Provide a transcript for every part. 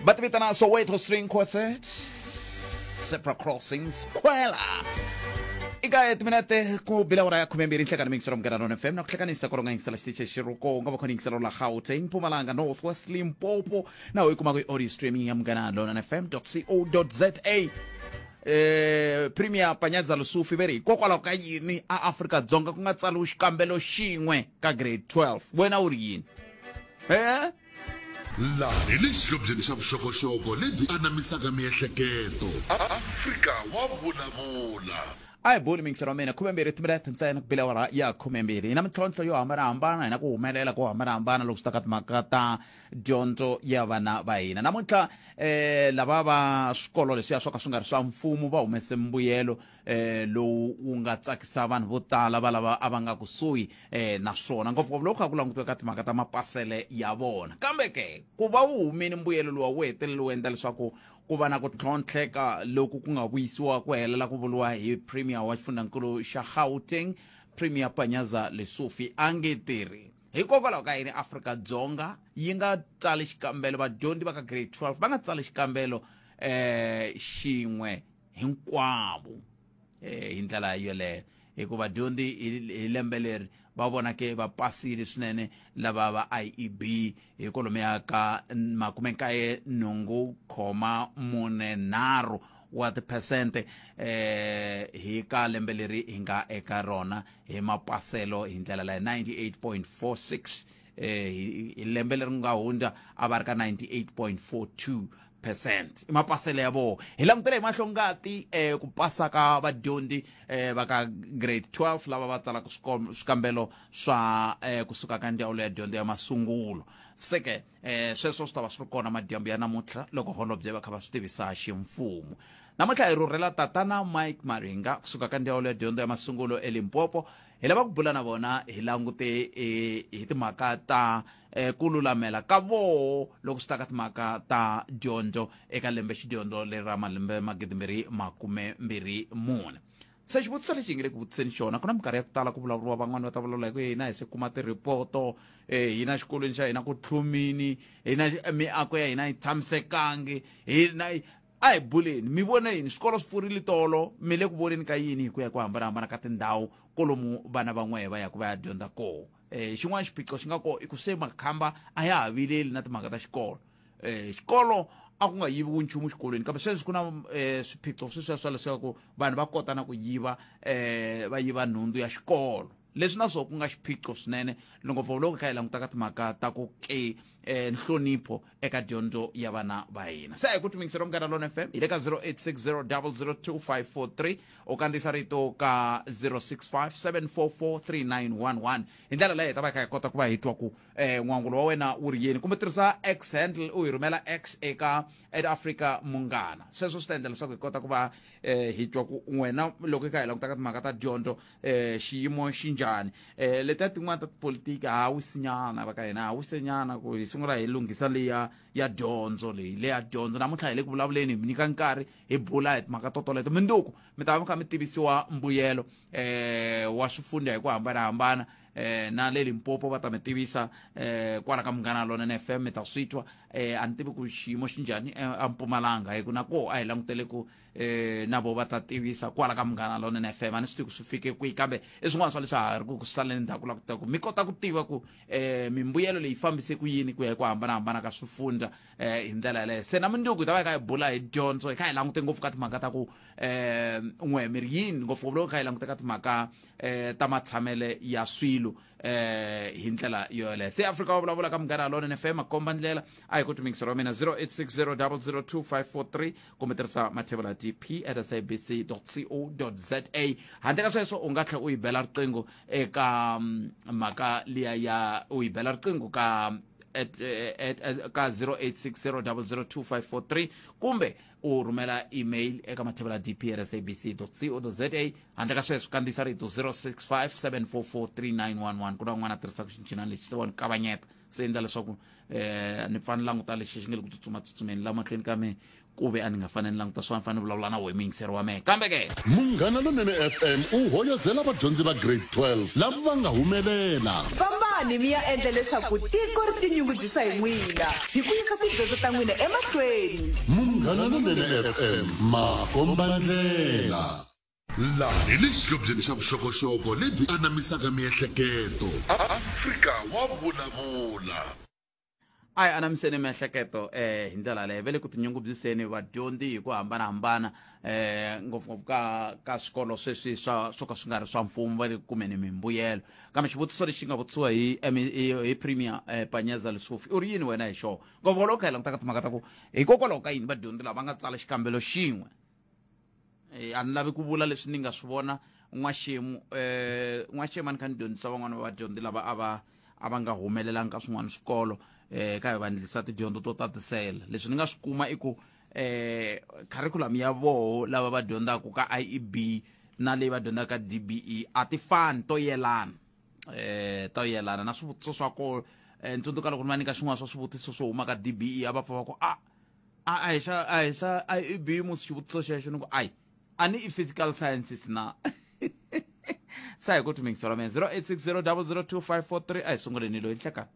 Va ti vitana Soweto String Quartet, Zebra Crossings, Kwela. Ika timinete ku bila ora ya 12 nhlekani mingiselo Munghana Lona FM na ku hlekanisa ku ronga yingisela xitichi xi ri ko nga va khona yingiselo la Gauteng, Mpumalanga, North West, Limpopo na u yi kuma ku audio streaming ya Munghana Lona FM.co.za. Premier Panyaza Lesufi ve ri hikokwalaho ka yini a Afrika-Dzonga ku nga tsariwi xikambelo xin'we ka grade 12? Wena u ri yini? Eh? Laha hi le xihlobyeni xa vuxokoxoko lebyi anamisaka miehleketo. Afrika wa vulavula. A hi buli mingiselo wa mina, 12 timinete ntsena ku bile awara ya 12. Hi na mintlhontlho yo hambanahambana, hi na ku humelela ko hambanahambana loko swi ta ka timhaka ta dyondzo ya vana va hina. Namuntlha lava va swikolo leswiya swo ka swi nga ri swa mfumo va humese mbuyelo lowu wu nga tsakisa vanhu vo tala va lava a va nga kusuhi na swona, ngopfungopfu loko kha ku langutiwa ka timhaka ta mapasele ya vona. Kambe ke ku va wu humile mbuyelo luwa wu hetelele wu endla leswaku ku va na ku tlhontlheka loku ku nga vuyisiwa ku helela ku vuriwa hi Premier wa xifundzhankulu xa Gauteng, Premier Panyaza Lesufi, a nge tirhi. Hikokwalaho ka yini Afrika-Dzonga yi nga tsali xikambelo, vadyondzi va ka grade 12 va nga tsali xikambelo xin'we hinkwavo hi ndlela yoleyo? Hikuva vadyondzi hi lembe leri va vonake va pasile swinene lava va IEB hi kwalomuya ka 98.43 wa tiphesente hi ka lembe leri hi nga eka rona hi mapaselo hi ndlela leyo 98.46. Hi lembe leri nga hundza a va ri ka 98.42 percent i mapaselo ya vona. Hi langutele hi mahlongati ku pasa ka vadyondzi va ka grade 12 lava va tsalaka swikambelo swa kusuka ka ndzawulo ya dyondzo ya masungulo. Se ke sweswo swi ta va swi ri kona madyambu ya namuntlha loko holobye va kha va swi tivisa ximfumo. Namuntlha hi rhurhela tatana Mike Maringa kusuka ka ndzawulo ya dyondzo ya masungulo eLimpopo. Hi lava ku bula na vona hi langute hi timhaka ta ku lulamela ka voho loko swi ta ka timhaka ta dyondzo eka lembe xidyondzo leri ra malembe 2024. Se xivutiso lexi hi nge le ku vutiseni xona, ku na minkarhi ya ku tala ku vulavuriwa, van'wani va ta vulavula hi ku hina hi se kuma tirhipoto, hina xikolweni xa hina ku tlhumini, hina miako ya hina yi tshamisekangi, hina a hi buleni. Mi vone yini? Swikolo swi pfurile tolo, mi le ku voneni ka yini hi ku ya ku hambanahambana ka tindhawu kolomu vana van'we va yaka va ya dyondza koho? Xin'wana xiphiqo xi nga koho i ku se makhamba a ya ha vileli na timhaka ta xikolo. Xikolo a ku nga yiviwi nchumu xikolweni, kambe sweswi ku na swiphiqo sweswiya swa leswaku vanhu va kota na ku yiva, va yiva nhundzu ya xikolo, leswi na swona ku nga xiphiqo swinene ngopfu loko kha hi languta ka timhaka ta ku ke nhlonipho eka dyondzo ya vana va hina. Se a hi ku tumingisela Munghana Lona FM, hi le ka 0860002543, u kandziyisa rito ka 0657443911. Hi ndlela leyo hi ta va hi kha hi kota ku va hi twa ku n'wangulo wa wena wu ri yini, kumbe tirhisa X handle u hi rhumela X eka at Africa Munghana. Sweswo swi ta endla leswaku hi kota ku va hi twa ku wena loko hi kha hi languta ka timhaka ta dyondzo xiyimo xi njhani. Letiya tin'wana ta tipolitiki ha wisinyana va ka hina, ha wisinyana ku hi sungula hi lunghisa leya ya dyondzo, leyi leya dyondzo. Namuntlha hi le ku vulavuleni, hi mi nyika nkarhi hi bula hi timhaka to toleto. Minduku mi ta va mi kha mi tivisiwa mbuyelo wa swifundza hi ku hambanahambana, na le Limpopo va ta mi tivisa kwala ka Munghana Lonene FM, mi ta swi twa. A ni tivi ku xiyimo xi njhani a Mpumalanga, hi ku na koho a hi langutele ku na vo va ta tivisa kwala ka Munghana Lonene FM. A ni swi tivi ku swi fike kwihi, kambe i swin'wana swa leswi ha ri ku saleni ndzhaku la ku mi kota ku tiva ku mimbuyelo leyi fambise ku yini ku ya hi ku hambanahambana ka swifundza hi ndlela yaleyo. Se na mundzuku hi ta va hi kha hi bula hi dyondzo, hi kha hi langute ngopfu ka timhaka ta ku n'we mi ri yini, ngopfungopfu loko hi kha hi languta ka timhaka ta matshamele ya swilo hi ndlela yoleyo. Se Afrika wa vulavula ka Munghana Lonene FM, komba ndlela. A hi ku tumingiselo wa mina 0860002543, kumbe tirhisa mathevula dp at sabc co za. Handle ka sweswo u nga tlhela u yi bela riqingho eka mhaka liya ya u yi bela riqingho ka at, at, at, ka 0860002543, kumbe u rhumela email eka mathevula dp at sabc co za. Handle ka sweswo kandziyisa rito 0657443911. Ku na un'wana a tirhisaka xinchinani lexi se wa ni kavanyeta, se endla leswaku ni pfa ni languta lexi xi nge le ku tsutsuma tsutsumeni la mahlweni ka me, ku ve a ni nga fanele ni languta swona, ni fanele ni vulavula na wehe muyingiseri wa mehe. Kambe ke Munghana Lonene FM u hoyozela vadyondzi va grade 12 lava va nga humelela. Fambani. Yanani mi ya endla leswaku tiko ri tinyungubyisa hi n'wina hi ku yisa tidyondzo ta n'wina emahlweni. Munghana Lonene FM makombandlela. Laha hi le xihlobyeni xa vuxokoxoko lebyi anamisaka miehleketo. Afrika wa vulavula. A hi anamiseni miehleketo eh hi ndlela leyo va le ku tinyungubyiseni vadyondzi hi ku hambanahambana eh ngopfungopfu ka ka swikolo sweswi swa swo ka swi nga ri swa mfumo va le ku kumeni mimbuyelo kambe xivutiso lexi nga vutisiwa hi hi premier eh, Panyeza Lesufi u ri yini wena hi xona ngopfu loko kha hi languta ka timhaka ta ku hikokwalaho ka yini vadyondzi lava va nga tsala xikambelo xin'we. A ni lavi ku vula leswi ni nga swi vona n'waxemu n'waxemu a ni kha ni dyondzisa van'wana va vadyondzi lava a va a va nga humelelanga ka swin'wana swikolo ka hi va ndlisa tidyondzo to tatisela. Leswi ni nga swi kuma i ku curriculum ya voho lava va dyondzaka ka IEB na leyi va dyondzaka ka DBE a ti fani, to yelana. To yelana na swivutiso swa koho. Ni tsundzuka loko ni va nyika xin'wana swa swivutiso swo huma ka DBE a va pfa va ku a a hi xa a hi xa IEB musi xivutiso xexo ni ku ai a ni i physical sciences na. Sa hi ku timingisa ra mina 0860002543 a hi sunguleni loyi nhlekani.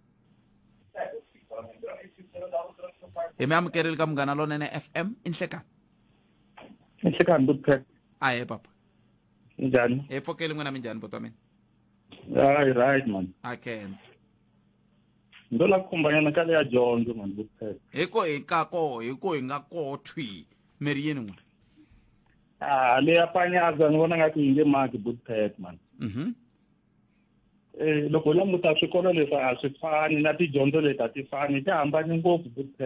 Hi mi amukerile ka Munghana Lonene FM i nhlekani. Nhlekani buti. Ahe papa. Njhani? Hi pfokeli n'wina minjhani buti wa mina? Hayi right man. A khensa. Ndo la kumbanyana ka leya dyondzo man buti. Hi ko hi ka ko hi ko hi nga ko thwi meri yini n'wina? Ah leya Panyaza ni vona nga ku yi nge maki buti man. Loko hi languta swikolo leswi a swi fani na tidyondzo leti a ti fani, ti hambane ngopfu buti.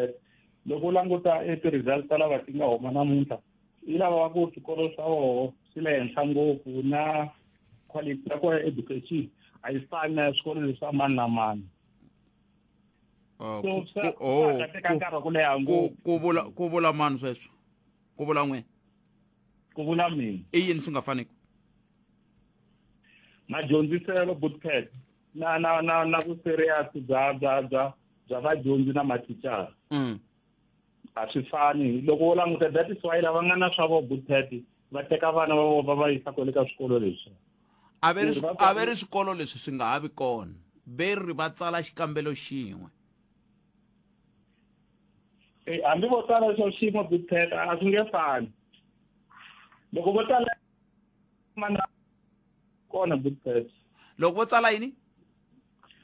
Loko u languta e ti-results ta lava ti nga huma namuntlha, yi lava va ku swikolo swa voho swi le henhla ngopfu na quality ya kona education a yi fani na swikolo leswi swa mani na mani. So swa ta teka nkarhi wa ku leha ngopfu. Ku vula mani sweswo? Ku vula n'wina? Ku vula mina. I yini swi nga faniki? Madyondziselo bootcat na na na na ku serious bya bya bya bya vadyondzi na mathicara. A swi fani. Loko wo languta that is why lava nga na swa vo bootcat va teka vana va vona va va yisa kwale ka swikolo leswi. A ve ri a ve ri swikolo leswi swi nga ha vi kona. Ve ri va tsala xikambelo xin'we. Hambi vo tsala xo xin'we bootcat a swi nge fani. Loko vo tsala mana kona bootcat. Loko vo tsala yini?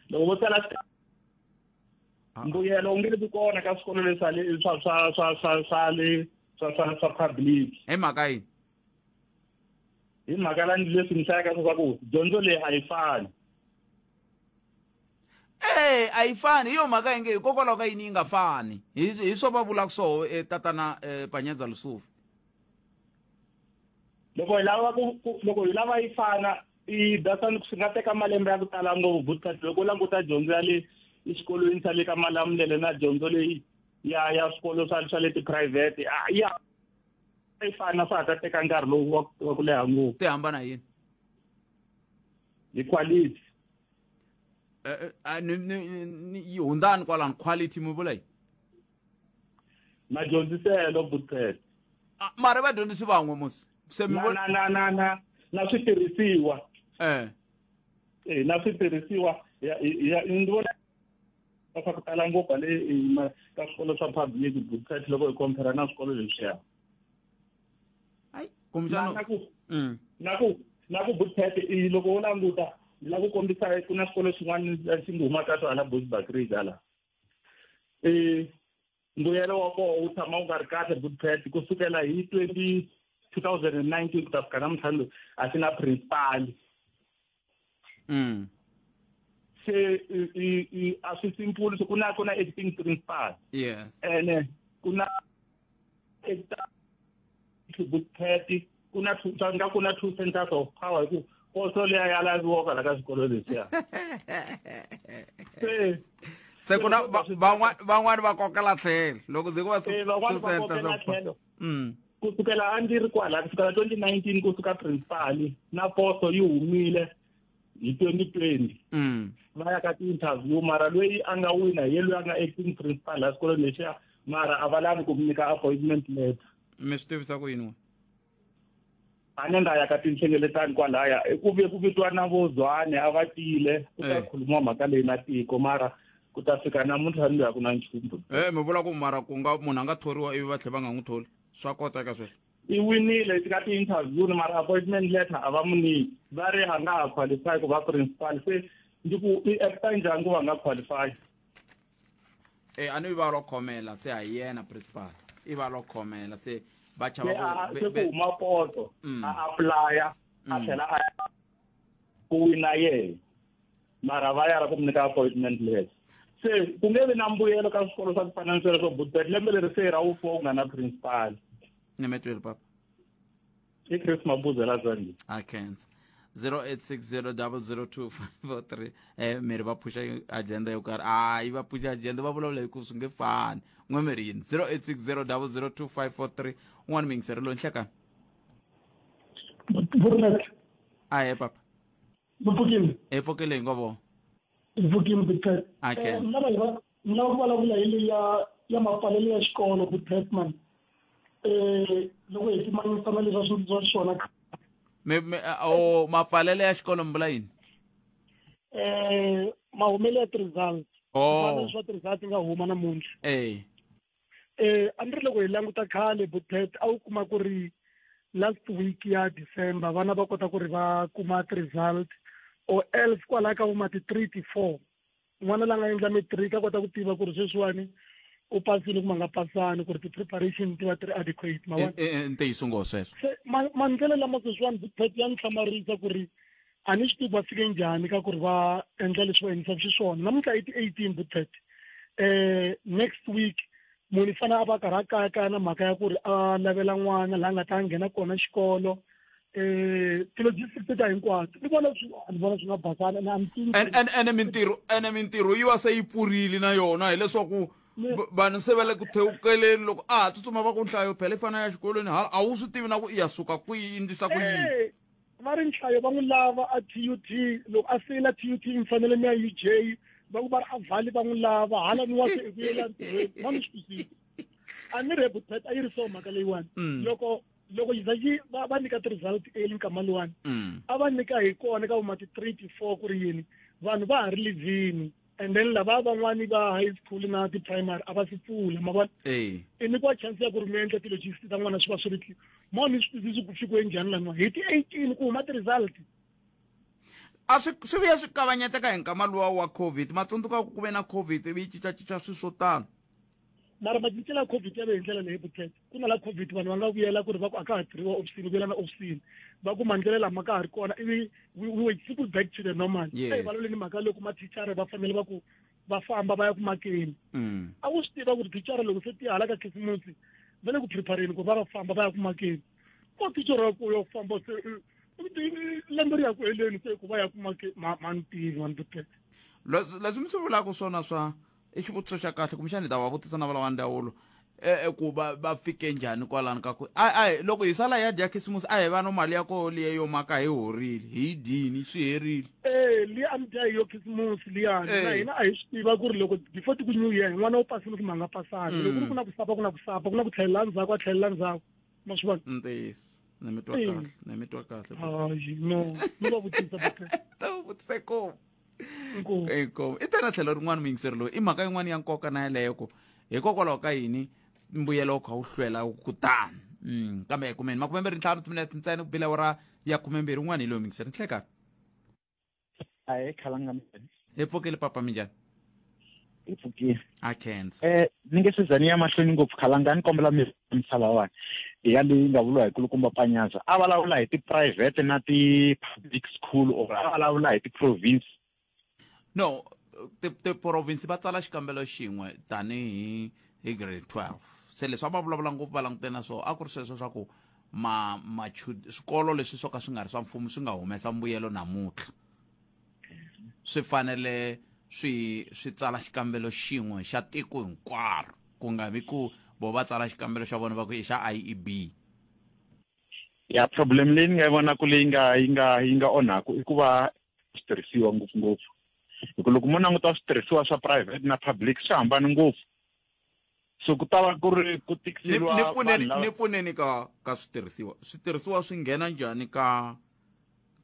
Loko vo tsala mbuyelo wu nge vi kona ka swikolo leswi swa swa swa swa swa le swa swa swa public. Hi mhaka yini? Hi mhaka la leswi ni hlayaka leswaku dyondzo leyi a yi fani. A yi fani. Hi yo mhaka yi nge hikokwalaho ka yini yi nga fani. Hi swo va vulaka swoho tatana Panyeza Lesufi. Loko hi lava ku loko hi lava yi fana i data swi nga teka malembe ya ku tala ngopfu bootcat. Loko u languta dyondzo ya le exikolweni xa le ka Malamulele na dyondzo leyi ya ya swikolo swa swa le ti-private ya yi fana swa ha ta teka nkarhi lowu wa ku leha ngopfu. Ti hambana yini? Hi quality. Yi hundzani kwalano quality mi vula yini? Madyondziselo bootcat. Mara vadyondzisi van'we musi. Se mi na na na na na switirhisiwa. Na switirhisiwa ya ni vona swa ku tala ngopfu le ka swikolo swa public bootcat loko hi compare na swikolo leswiya. Ai, kumbexana na ku na ku na ku bootcat i loko u languta la ku kombisa ku na swikolo swin'wana lexi nga humaka swa hala Bushbuckridge hala. Mbuyelo wa kona wu tshama wu nga ri kahle bootcat kusukela hi 2019 ku ta fika namuntlha loyi a xi na principal. Se a swi simple, so ku na ku na acting principal. Yes. Ene ku na bootcat ku na two, nga ku na two centers of power hi ku poso leya ya laviwaka la ka swikolo leswiya. Se ku na van'wani va kokela tlhelo loko ze ku va van'wani va kokela tlhelo. Kusukela a ndzi ri kwala kusukela 2019 kusuka principal na poso yi humile hi 2020. Va ya ka ti-interview mara loyi a nga wina hi loyi a nga acting principal la xikolweni lexiya mara a va lavi ku mi nyika appointment letter. Mi swi tivisa ku yini n'wina? A ni nga ya ka tinhlengeletano kwalaya ku ve ku vitiwa na vo Zwane a va tile ku ta khulumiwa mhaka leyi na tiko mara ku ta fika namuntlha ni loyi a ku na nchumu. Mi vula ku mara ku nga munhu a nga thoriwa ivi va tlhela va nga n'wi tholi swa koteka sweswo? I winile ka ti-interview mara appointment letter a va n'wi nyiki va ri a nga ha qualify ku va principal se ndzi ku i acta njhani ku va nga qualify? A ni va lo khomela se a hi yena principal i va lo khomela se va chava ku se ku huma poto a apply-a a tlhela a ku wina yena mara va ya ra ku nyika appointment letter se ku nge vi na mbuyelo ka swikolo swa ku fana na sweswo but lembe leri se ra wu four ku nga na principal. Ni mi twile papa. I Chris Mabuzela Zandi. I can't. 0860002543 miri va phusha agenda yo karhi a yi va phusha agenda va vulavula hi ku swi nge fani n'we miri yini 0860002543 un'wana miyingiseri loyi nhlekani. A he papa. Mi pfukile? Hi pfukile hi ngo vo. Hi pfukile Butpet. I can't. Mina ni lava ku vulavula hi leyi ya mapfalelo ya xikolo Butpet man. Loko hi pimanisa na leswi a swi endlisiwa xiswona. O mapfalelo ya xikolo mi vula yini? Mahumelo ya ti-results. Oh. Swa ti-results nga huma namuntlha. A ni ri loko hi languta khale Butpet a wu kuma ku ri last week ya December vana va kota ku ri va kuma ti-result or else kwalaya ka voma ti-3 ti-4 n'wana la nga endla matric a kota ku tiva ku ri sweswiwani u pasile kumbe a nga pasani ku ri ti-preparation ti va ti ri adequate ma vona. Ntiyiso ngo sweswo. Se mandlelo lama sweswiwani Butpet ya ni hlamarisa ku ri a ni swi tivi va fike njhani ka ku ri va endla leswi va endlisaka xiswona. Namuntlha i ti-18 Butpet. Next week munhu i fanele a va karhi a kayakaya na mhaka ya ku ri a lavela n'wana laha nga ta nghena kona xikolo. Ti-logistics ta hinkwato ni vona swi ni vona swi nga basani ene a ni tivi. Ene mintirho yi va se yi pfurile na yona hileswaku vanhu se va le ku thewukeleni loko a ha tsutsuma va ku nhlayo phela yi fanele ya xikolweni hala a wu swi tivi na ku i ya suka kwihi yi ndlisa ku yini. Va ri nhlayo va n'wi lava a TUT loko a seyila TUT mi fanele mi ya UJ va ku va ri a vhali va n'wi lava hala ni wa se eku yela ntirhweni ma ni swi twisisi. A ni ri Butpet a yi ri so mhaka leyiwani. Loko yi za yi va nyika ti-result early nkama luwani a va nyika hi kona ka voma ti-3 ti-4 ku ri yini vanhu va ha ri livini and then lava van'wani va high school na ti-primary a va si pfula ma vona. I nyikiwa chance ya ku ri mi endla ti-logistics ta n'wana swi va swi ri clear. Mo ni swi twisisi ku fikiwe njhani laniwa hi ti-18 ku huma ti-result. A swi vuya swi kavanyeteka hi nkama luwa wa COVID. Ma tsundzuka ku ve na COVID ivi yi cincacinca swilo swo tano. Mara macincelo ya COVID ya ve hi ndlela leyi Butpet. Ku na la COVID vanhu va nga vuyela ku ri va ku a ka ha tirhiwa ofisini vuyela na ofisini. Va ku maendlelo lama ka ha ri kona ivi we were people back to the normal. Se hi vulavule ni mhaka loko mathicara va fanele va ku va famba va ya ku makeni. A wu swi tiva ku ri thicara loko se ti hala ka Khisimusi va le ku prepareni ku va va famba va ya ku makeni. Ko thicara wa ku ya famba se lembe ri ya ku heleni se ku va ya ku makeni ma ni tivi wa ni Butpet. Leswi mi swi vulaka swona swa i xivutiso xa kahle kumbexana hi ta va vutisa na valava ndzawulo ku va fike njhani kwalano ka ku a loko hi sala ya dya Khisimusi a hi va no mali ya koho liya yo maka hi horile hi dyini swi herile. Liya a mi dya hi yo Khisimusi liyani na hina a hi swi tiva ku ri loko before ti ku New Year n'wana u pasile kumbe a nga pasanga. Loko ku ri ku na ku sapa ku na ku sapa ku na ku tlhelela ndzhaku a tlhelela ndzhaku ma swi vona. Ntiyiso. Ni mi twa kahle, ni mi twa kahle. Hayi no, ni va vutisa Butpet. Ta va vutisa inkomu. Inkomu. I tena tlhelo rin'wana muyingiseri loyi i mhaka yin'wana ya nkoka na yeleyo ku hikokwalaho ka yini mbuyelo wu kha wu hlwela ku tani. Kambe hi kumeni 25 timinete ntsena ku bile awara ya 12 un'wana hi loyi muyingiseri. Nhlekani. Ahee, khalanga minjhani? Hi pfukile papa minjhani? Hi pfukile. A khensa. Ni nge se za ni ya mahlweni ngopfu khalanga ni kombela mi misava wani ya leyi nga vuriwa hi kulukumba Panyaza. A vulavula hi ti-private na ti-public school or a vulavula hi ti-province? No, ti-province va tsala xikambelo xin'we tanihi hi grade 12. Se leswi a va vulavula ngopfu va langutene na swona a ku ri sweswo swa ku swikolo leswi swo ka swi nga ri swa mfumo swi nga humesa mbuyelo namuntlha. Swi fanele swi tsala xikambelo xin'we xa tiko hinkwaro ku nga vi ku vo va tsala xikambelo xa vona va ku i xa IEB. Ya problem leyi ni nga yi vonaka leyi yi nga onhaku i ku va switirhisiwa ngopfungopfu. Hi ku loko mo languta switirhisiwa swa private na public swi hambane ngopfu. So ku ta va ku ri ku tikiseriwa ni pfuneni vanhu lava- ni pfuneni ka ka switirhisiwa. Switirhisiwa swi nghena njhani ka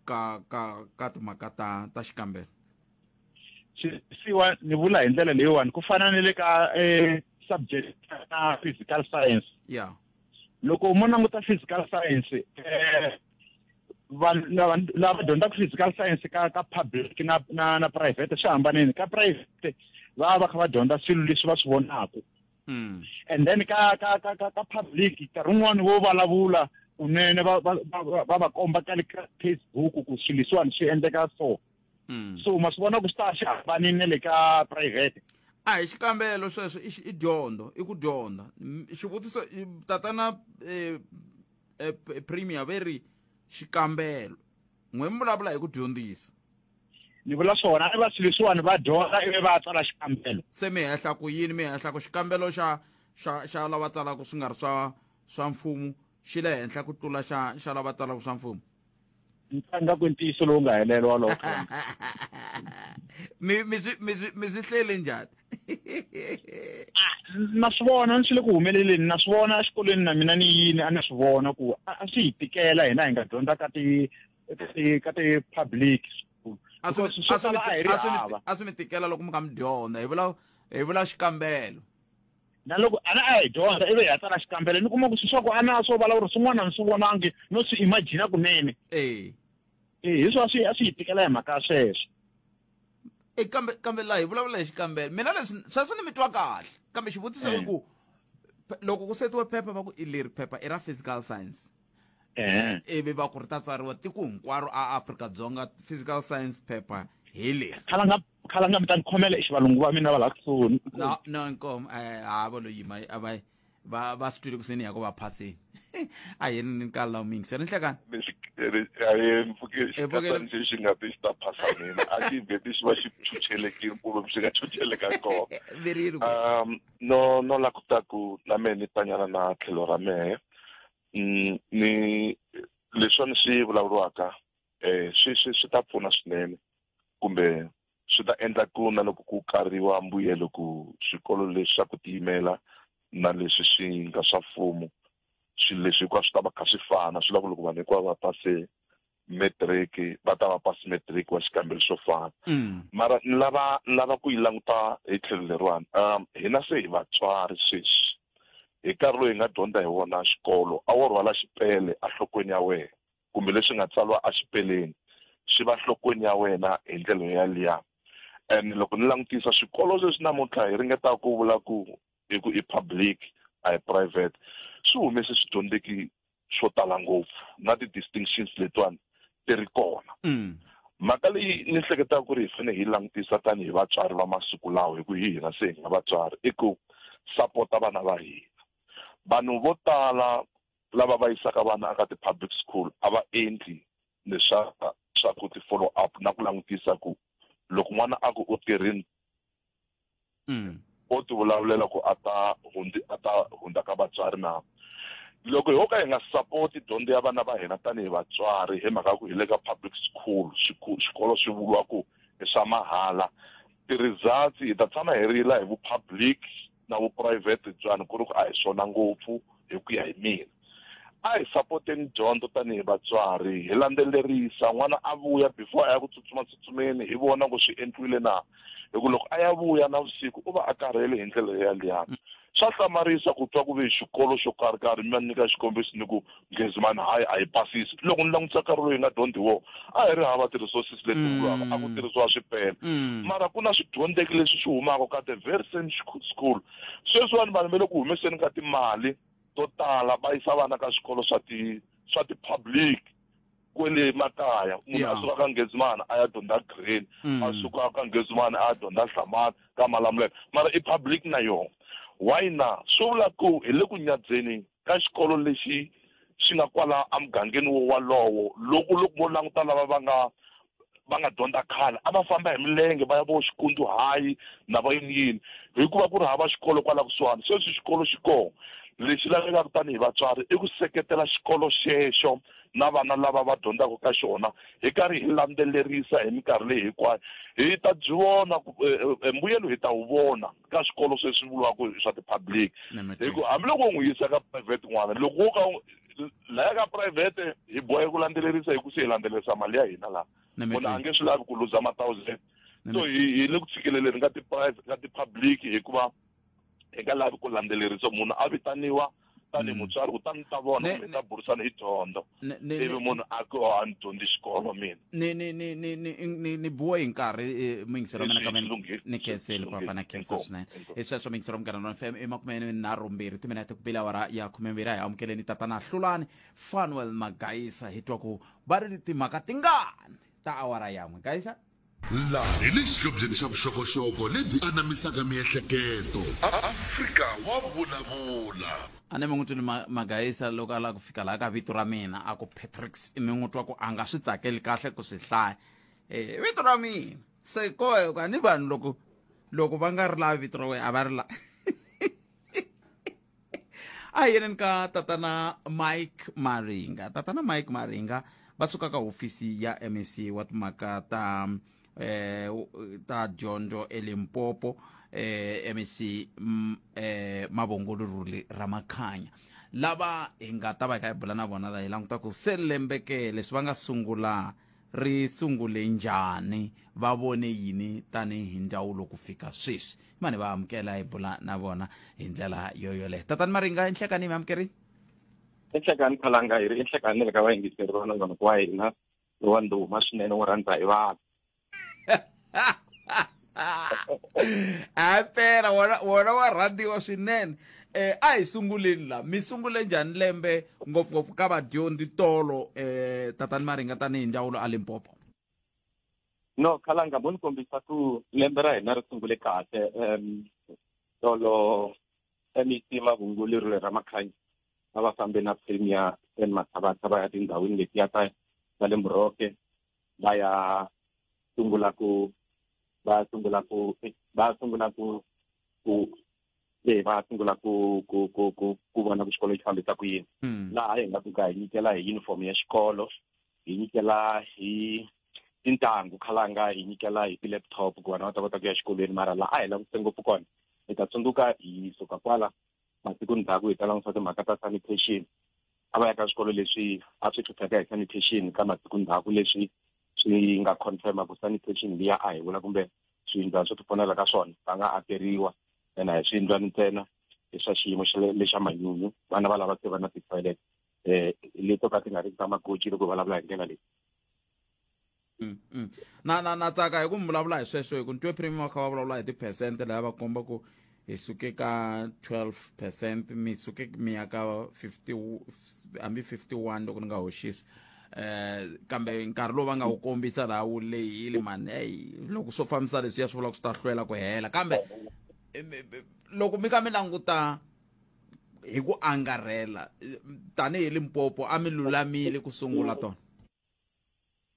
ka ka ka timhaka ta ta xikambelo? Switirhisiwa ni vula hi ndlela leyiwani, ku fana ni le ka subject na physical science. Loko mo languta physical science, vanhu lava dyondzaka physical science ka ka public na private swi hambanile. Ka private va va kha va dyondza swilo leswi va swi vonaka. And then ka ka ka ka ka public nkarhi wun'wani vo vulavula kunene, va va va va va komba ka le ka Facebook ku swilo leswiwani swi endleka so. So ma swi vona ku swi ta swi hambanile na le ka private. A hi xikambelo sweswo, i dyondzo, i ku dyondza. Xivutiso tatana premier ve ri xikambelo, n'we mi vulavula hi ku dyondzisa. Ni vula swona, i va swilo leswiwani va dyondza ivi va tsala xikambelo. Se mi hehla ku yini? Mi hehla ku xikambelo xa xa xa lava tsalaka swi nga ri swa swa mfumo xi le henhla ku tlula xa xa lava tsalaka swa mfumo? Ntsanga ku ntiyiso lowu nga helela walowo. Mi mi swi mi swi mi swi hlele njhani? Na swi vona ni swi le ku humeleleni, na swi vona exikolweni na mina ni yini, a ni swi vona ku a swi hi tikela hina hi nga dyondza ka ti ka ti public school. A swi Because swo a swi mi tala a hi ri a swi mi hava. A swi mi tikela loko mi kha mi dyondza, hi vula xikambelo. Na loko ana a hi dyondza ivi hi ya tsala xikambelo, ni kuma ku swi swa ku ana swo vulavula swin'wana a ni swi vonangi no swi imagine kunene. Eh, hi swo a swi hi tikela hi mhaka ya sweswo. E kambe laha hi vulavula hi xikambelo, mina leswi sweswo ni mi twa kahle, kambe xivutiso i ku loko ku setiwe phepha va ku i leri phepha i ra physical science, ivi va ku ri ta tsariwa tiko hinkwaro a Afrika-Dzonga, physical science paper hi leri. Khalanga, khalanga, mi ta ni khomela i xivalungu va mina va laha kusuhi. No, inkomu, ha vo lo yima a va va va swi twile ku seni ya ku va phaseni, a hi ni nkarhi lawa miyingisela nhlekani. Mpfuke xikatani xi nga ti xi ta phasa mina, a xi vheti xi va xi chuchelekile kumbe xi nga chucheleka kona. Veriri. No la ku ta ku na mehe ni tanyana na tlhelo ra mehe. Ni leswiwani swi vulavuriwaka, swi ta pfuna swinene kumbe swi ta endla ku na loko ku kariwa mbuyelo ku swikolo leswi swa ku tiyimela na leswi swi nga swa mfumo, swilo leswi hinkwaswo swi ta va kha swi fana. Swi vula ku loko vanhu hinkwavo va pase matric, va ta va pasi matric wa xikambelo xo fana. Mara ni lava ku yi languta hi tlhelo leriwani. Hina se hi vatswari sweswi, hi nkarhi lowu hi nga dyondza hi wona xikolo, a wo rhwala xipele enhlokweni ya wena kumbe leswi nga tsariwa exipeleni swi va nhlokweni ya wena hi ndlela yaliya. And loko ni langutisa swikolo leswi namuntlha hi ringetaka ku vula ku i ku i public a hi private, swi humese swidyondzeki swo tala ngopfu na ti-distinctions letiwani ti ri kona. Mhaka leyi ni hleketaka ku ri hi fanele hi langutisa tanihi vatswari va masiku lawa, hi ku hi hina se hi nga vatswari, i ku sapota vana va hina. Vanhu vo tala lava va yisaka vana eka ti-public school a va endli leswa swa ku ti-follow up na ku langutisa ku loko n'wana a ku u tirhini, o ti vulavulela ku a ta hundzi a ta hundza ka vatswari na. Loko ho ka hi nga sapoti dyondzo ya vana va hina tanihi vatswari hi mhaka ku hi le ka public school, xikolo swi vuriwa ku i swa mahala, ti-results hi ta tshama hi rila hi vu-public na vu-private byani ku ri ku a hi swona ngopfu. Hi ku ya hi mina, a hi sapoteni dyondzo tanihi vatswari, hi landzelerisa n'wana a vuya before a ya ku tsutsuma tsutsumeni, hi vona ku swi endliwile na, hi ku loko a ya vuya navusiku u va a karhele hi ndlela yaliyani. Swa hlamarisa ku twa ku ve xikolo xo karhi karhi, mi va nyika xikombiso ni ku Nghezimani, hayi, a hi pasisi. Loko ni langutisa nkarhi lowu hi nga dyondzi wona, a hi ri hava ti-resources leti vuriwaka, a ku tirhisiwa swipele. Mara ku na swidyondzeki leswi swi humaka ka the very same school. Sweswiwani vanhu va le ku humeseni ka timali to tala va yisa vana ka swikolo swa ti-public kwele makaya. Munhu a suka ka Nghezimana a ya dyondza Green, a suka ka Nghezimana a ya dyondza Hlamani ka Malamulele, mara i public na yona. Why na? Swi vula ku hi le ku nyadzeni ka xikolo lexi xi nga kwala emugangeni wo walowo. Loko mo languta lava va nga va nga dyondza khale a va famba hi milenge va ya vo Xikundu High na va yini yini, hikuva ku ri hava xikolo kwala kusuhani. Sweswi xikolo xi kona, lexi lavekaka tanihi vatswari i ku seketela xikolo xexo na vana lava va dyondzaka ka xona, hi karhi hi landzelerisa hi minkarhi leyi hinkwayo. Hi ta byi vona mbuyelo, hi ta wu vona ka swikolo sweswi vuriwaka swa ti-public, hi ku hambiloko u n'wi yisa ka private n'wana, loko wo ka laya ka private hi bohe ku landzelerisa, hi ku se hi landzelerisa mali ya hina laha, munhu a nge swi lavi ku luza ma-thousand. So hi le ku tshikeleleni ka ti-private, ka ti-public, hikuva hi nga lavi ku landzelerisa. Munhu a vitaniwa tanihi mutswari kutani ta vona kumbe ta burisana hi dyondzo, ivi munhu a ku a ni dyondzi xikolo mina. Ni ni ni ni ni ni ni buwe hi nkarhi, muyingiseri wa mina, kambe ni khenseli papa, na khensa swinene. Hi sweswo, muyingiseri wa Munghana Lona FM, i 32 timinete ku bile awara ya 12. A hi amukeleni tatana Hlulani Fanuel Magayisa, hi twa ku va ri timhaka tingani ta awara yan'we. Gayisa. Laha hi le xihlobyeni xa vuxokoxoko lebyi anamisaka miehleketo. Afrika wa vulavula. A ni mi n'wi twile Magayisa loko a lava ku fika laha ka vito ra mina, a ku Patricks, mi n'wi twa ku a nga swi tsakeli kahle ku swi hlaya vito ra mina. Se koho a ni vanhu loko va nga ri lavi vito ra wena, a va ri lavi. A hi yeneni ka tatana Mike Maringa. Tatana Mike Maringa va suka ka hofisi ya MEC wa timhaka ta dyondzo eLimpopo, MEC Mavhongolo Rhuli Ramakhanya, lava hi nga ta va hi kha hi bula na vona la hi languta ku se lembe ke leswi va nga sungula ri sungule njhani, va vone yini tanihi ndzawulo ku fika sweswi. Mani va amukela hi bula na vona hi ndlela yo yoleyo. Tatani Maringa, enhlekani mi amukerini. Enhlekani Khalanga, hi ri enhlekani le ka vayingiseri va nongonoko wa hina lowa ndhuma swinene, wo rhandza hi vanhu. A pela wona wa rhandziwa swinene. A hi sunguleni la, mi sungule njhani lembe, ngopfungopfu ka vadyondzi tolo, tatani Maringa, tanihi ndzawulo a Limpopo? No Khalanga, mo ni kombisa ku lembe ra hina ri sungule kahle. Tolo MEC Mavhunguli Rhule Ramakhanya a va fambe na Premier Stan Mathabatha va ya tindhawini letiya ta le Moroke, va ya sungula ku va sungula ku va sungula ku ku e va sungula ku ku ku ku ku vona ku xikolo xi fambisa ku yini. Laha hi nga fika hi nyikela hi uniform ya xikolo, hi nyikela hi tintangu Khalanga, hi nyikela hi ti-laptop ku vana va ta kota ku ya xikolweni. Mara laha a hi langutise ngopfu kona, hi ta tsundzuka hi suka kwala masiku ndzhaku hi ta langutisa timhaka ta sanitation. A va ya ka swikolo leswi a swi hlupheka hi sanitation ka masiku ndzhaku, leswi swi nga confirma ku sanitation liya a hi vula kumbe swiyindlwana swo tifonela ka swona va nga akeriwa, ene a hi swiyindlwani ntsena, i swa xiyimo xa lexa manyunyu. Vana va lava se va na ti-toilet leto ka ti nga ri ta magoji, loko hi vulavula hi ndlela leyi. Na tsaka hi ku mi vulavula hi sweswo, hi ku ni twe Premier va kha va vulavula hi ti-percent laya, va komba ku hi suke ka 12%, mi suke mi ya ka 50, hambi 51 loko ni nga hoxisi. Kambe nkarhi lowu va nga wu kombisa laha wu lehile mani. Ey, loko swo fambisa leswiya swi vula ku swi ta hlwela ku hela. Kambe loko mi ka mi languta hi ku angarhela tanihi Limpopo, a mi lulamile ku sungula tona?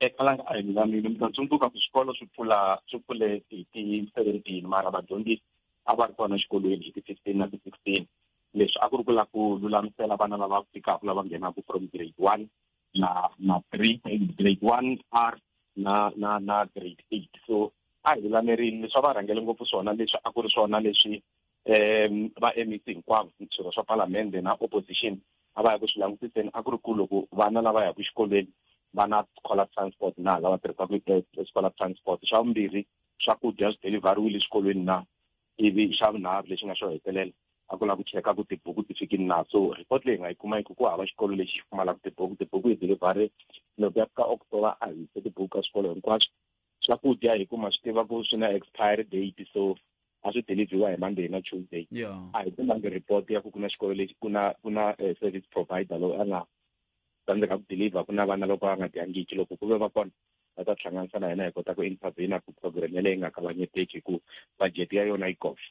Khalanga, a hi lulamile. Mi ta tsundzuka ku swikolo swi pfula, swi pfule hi ti-17, mara vadyondzisi a va ri kona exikolweni hi ti-15 na ti-16. Leswi a ku ri ku lava ku lulamisela vana lava fikaka, lava nghenaka from grade 1 na 3, grade 1 R na grade 8. So a hi lulamerile. Leswi a va rhangele ngopfu swona, leswi a ku ri swona leswi va MEC hinkwavo, swirho swa palamende na opposition a va ya ku swi langutiseni, a ku ri ku loko vana lava yaka exikolweni va na scholar transport na, lava tirhisaka scholar transport. Xa vumbirhi, swakudya swi deliveriwile exikolweni na. Ivi xa vunharhu, lexi nga xo hetelela, a ku lava ku cheka ku tibuku ti fikile na. So report leyi hi nga yi kuma i ku ku hava xikolo lexi xi pfumalaka tibuku. Tibuku hi delivery loko ya fika October, a hi yise tibuku ka swikolo hinkwaswo. Swakudya, hi ku ma swi tiva ku swi na expiry date, so a swi deliveriwa hi Monday na Tuesday. A hi kumangi report ya ku ku na xikolo lexi ku na service provider loyi a nga tsandzeka ku deliver, ku na vana loko a nga dyangiki. Loko ku ve va kona, va ta hlanganisa na hina, hi kota ku intervene ku program yaleyo yi nga kavanyeteki, hi ku budget ya yona yi kona.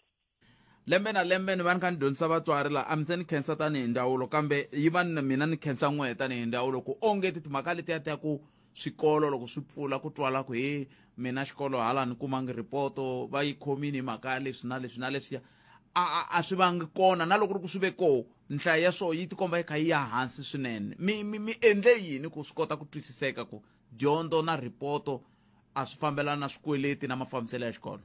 Lembe na lembe ni va ni kha ni dyondzisa vatswari laha, a mi se ni khensa tanihi ndzawulo, kambe yi va ni mina ni khensa n'wehe tanihi ndzawulo ku onge ti timhaka letiya ta ku Swikolo loko swi pfula ku twala ku he mina xikolo hala ni kumangi ripoto, va yi khomini hi mhaka ya leswi na leswi na leswiya, a swi vangi kona. Na loko ri ku swi ve koho, nhlayo ya swoho yi tikomba yi kha yi ya hansi swinene. Mi endle yini ku swi kota ku twisiseka ku dyondzo na ripoto a swi fambelani na swikweleti na mafambiselo ya xikolo?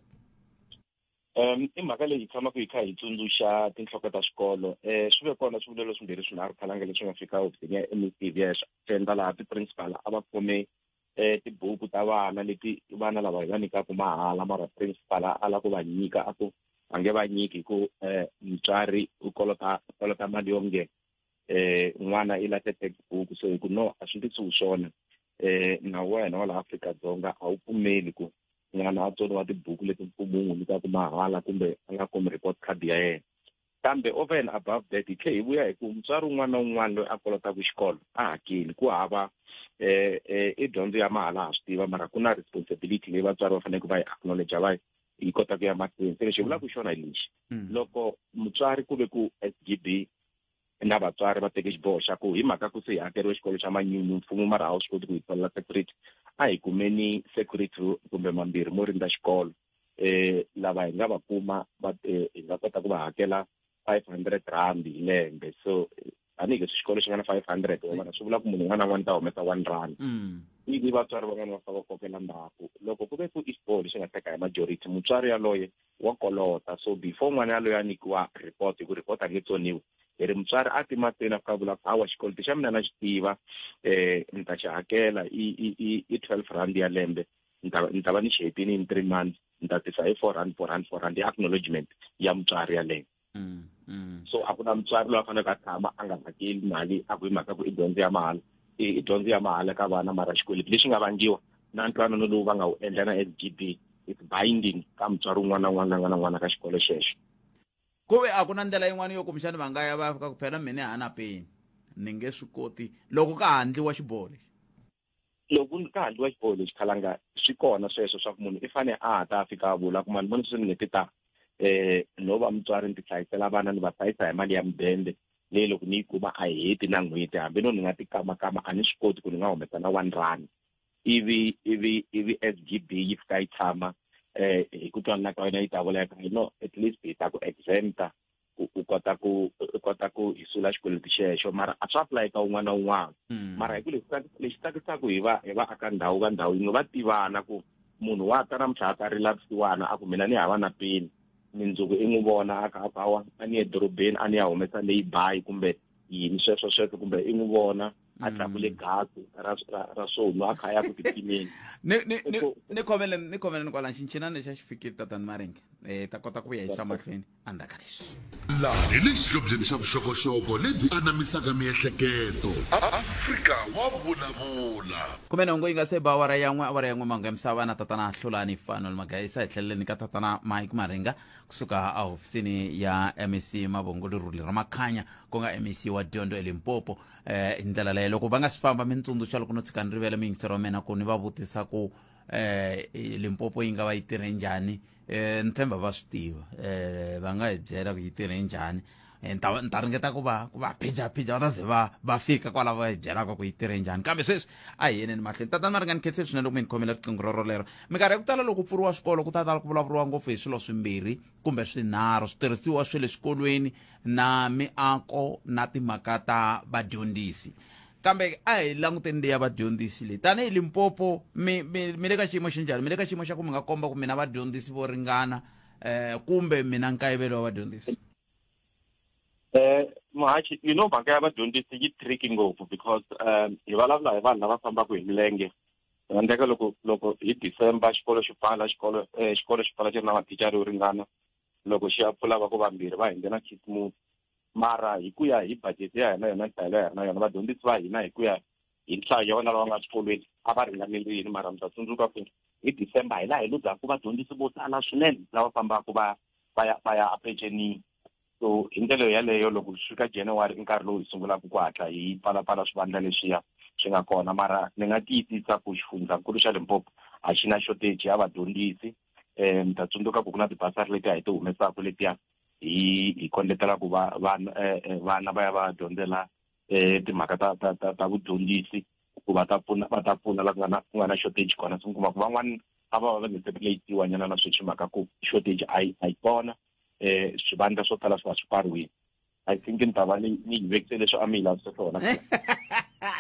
I mhaka leyi hi tshamaka hi kha hi tsundzuxa tinhloko ta swikolo. Swi ve kona swivilelo swimbirhi swinharhu khalanga leswi nga fika hofisini ya MEC hi ya swi endla, laha ti-principal a va khome tibuku ta vana leti vana lava hi va nyikaka mahala, mara principal a lava ku va nyika, a ku a nge va nyiki hi ku mutswari u kolota mali yo nge n'wana i lahle textbook. So hi ku no, a swi ndlisiwi swona. Nawu wa hina wa laha Afrika-Dzonga a wu pfumeli ku n'wana a tsoniwa tibuku leti mfumo wu n'wi nyikaka mahala kumbe a nga kumi report card ya yena. Kambe over and above that, hi tlhe hi vuya hi ku mutswari un'wana na un'wana loyi a kolotaka xikolo a hakeli. Ku hava i dyondzo ya mahala, ha swi tiva, mara ku na responsibility leyi vatswari va faneleke va yi acknowledge, va yi kota ku ya mahlweni. Se lexi hi vulaka xona hi lexi: loko mutswari ku ve ku SGB na vatswari va teke xiboho xa ku hi mhaka ku se hi hakeriwe xikolo xa manyunyu mfumo, mara a wu swi koti ku hi tholela security, a hi kumeni security kumbe mambirhi mo rindza xikolo. Lava hi nga va kuma va hi nga kota ku va hakela R500 hi lembe. So tanihileswi xikolo xi nga na 500 wa vana, swi vula ku munhu un'wana na un'wana ta humesa R1. Ivi vatswari van'wana va fika va kokela ndzhaku. Loko ku ve ku i xiboho lexi nga teka hi majority, mutswari yaloye wa kolota. So before n'wana yaloye a nyikiwa report, hi ku report a nge tsoniwi, hi ri mutswari a ti mahlweni a fika a vula ku hawa, xikweleti xa mina na xi tiva, ni ta xi hakela, i R12 ya lembe, ni ta va ni xi hetini in 3 months, ni ta tisa hi R4, R4, R4, i acknowledgement ya mutswari yaleyo. So a ku na mutswari loyi a faneleke a tshama a nga hakeli mali a ku hi mhaka ku i dyondzo ya mahala. I dyondzo ya mahala ka vana, mara xikweleti lexi nga vangiwa na ntwanano lowu va nga wu endla na SGB, it's binding ka mutswari un'wana na un'wana la nga na n'wana ka xikolo xexo. Ku ve a ku na ndlela yin'wana yo kumbexani va nga ya va fika ku phela mina hana peni ni nge swi koti loko ka ha ndliwa xiboho lexi? Loko ka ha ndliwa xiboho lexi, khalanga, swi kona sweswo swa ku munhu i fane a ta a fika a vula ku mani vona sweswi ni nge ti ta no va mutswari ni ti hlayisela vana, ni va hlayisa hi mali ya mudende leyi loko ni yi kuma a yi heti na n'hweti, hambi no ni nga ti kamakama a ni swi koti ku ni nga humesa na R1. Ivi SGB yi fika yi tshama hi ku twanana ka wena, yi ta vula ku no, at least hi ta ku exempta ku u kota ku hi sula xikweleti xexo. Mara a swi apply ka un'wana na un'wana. Mara hi ku lexi tsakisaka hi va aka ndhawu va ndhawu yin'we, va tivana ku munhu wa ta namuntlha a ta rila vusiwana a ku mina ni hava na peni, mindzuku i n'wi vona a ka a ku hawa, a ni ye dorobeni a ni ya humesa leyi bayi kumbe yini sweswo sweswo, kumbe i n'wi vona a tlakule gasi ra swo nwa a kha a ya ku tipineni. Ni khomeleni kwala, xinchinani lexa xi fikile, tatani Maringe, ta kota ku vuya yisa mahlweni endzhaku ka leswi. Laha hi le xihlobyeni xa vuxokoxoko lebyi anamisaka miehleketo, Afrika wa vulavula. Khume nhungu yi nga se ba awara ya n'we, awara ya n'we, mahungu ya misava na tatana Hlulani Fanuel Magayisa. Hi tlheleleni ka tatana Mike Maringa kusuka ehofisini ya MEC Mavhongo Lerule Ramakhanya, ku nga MEC wa dyondzo eLimpopo. Hi ndlela leyo loko va nga si famba, mi tsundzuxa loko no tshika ni rivele miyingisero wa mina ku ni va vutisa ku Limpopo yi nga va yi tirhe njhani. Ni tshemba va swi tiva, va nga hi byela ku yi tirhe njhani. Ni ta ringeta ku va phija phija, va ta ze va fika kwala va hi byelaka ku yi tirhe njhani. Kambe sweswi a hi yeneni mahlweni. Tatana Maringa, ni khensile swinene loko mi ni khomela riqingho roro lero. Minkarhi ya ku tala loko ku pfuriwa swikolo, ku ta tala ku vulavuriwa ngopfu hi swilo swimbirhi kumbe swinharhu: switirhisiwa swa le swikolweni na miako na timhaka ta vadyondzisi. Kambe a hi languteni leya vadyondzisi leyi. Tanihi Limpopo, mi le ka xiyimo xi njhani? Mi le ka xiyimo xa ku mi nga komba ku mina vadyondzisi vo ringana kumbe mina nkayivelo wa vadyondzisi? Muhachi, mhaka ya vadyondzisi yi tricky ngopfu because hi vulavula hi vanhu lava fambaka hi milenge. Endleka loko hi December xikolo xi pfala, xikolo xi pfala xi ri na mathicara yo ringana, loko xi ya pfula va ku vambirhi va hindze na Khisimusi. Mara hi ku ya hi budget ya hina, yona nhlayo ya hina yona, vadyondzisi va hina hi ku ya hi nhlayo ya vona lava nga swikolweni a va ringanerile. Mara mi ta tsundzuka ku hi December hi laha hi luzaku vadyondzisi vo tala swinene lava fambaka va ya epensionini. So hi ndlela yaleyo, loko swi fika January i nkarhi lowu hi sungulaka ku hatla hi pfalapfala swivandla leswiya swi nga kona. Mara ni nga tiyisisa ku xifundzankulu xa Limpopo a xi na shortage ya vadyondzisi. Mi ta tsundzuka ku ku na tibasari leti a hi ti humesaka letiya hi kondletela ku va vana vana va ya va dyondzela timhaka ta vudyondzisi. Ku va ta pfuna va ta pfuna la ku nga na ku nga na shortage kona. So mi kuma ku van'wani a va va va nga se place-iwa nyana na sweswi mhaka ku shortage a yi a yi kona, swivandla swo tala swi va swi pfariwile. I think ni ta va ni ni yi vekise leswi a mi yi lavise swona.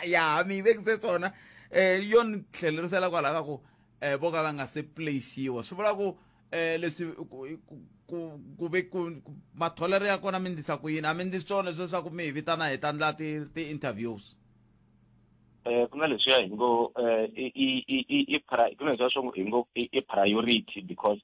Ya, mi yi vekise swona. Yo ni tlhelerisela kwalaho ka ku vo ka va nga se place-iwa, swi vula ku leswi ku ve ku matholelo ya kona mi ndlisa ku yini? A mi ndlisi swona leswi leswaku mi hi vitana hi ta ndla ti-interviews? Ku na leswiya hi ngo i i i i i ku na leswiya swo hi ngo i priority because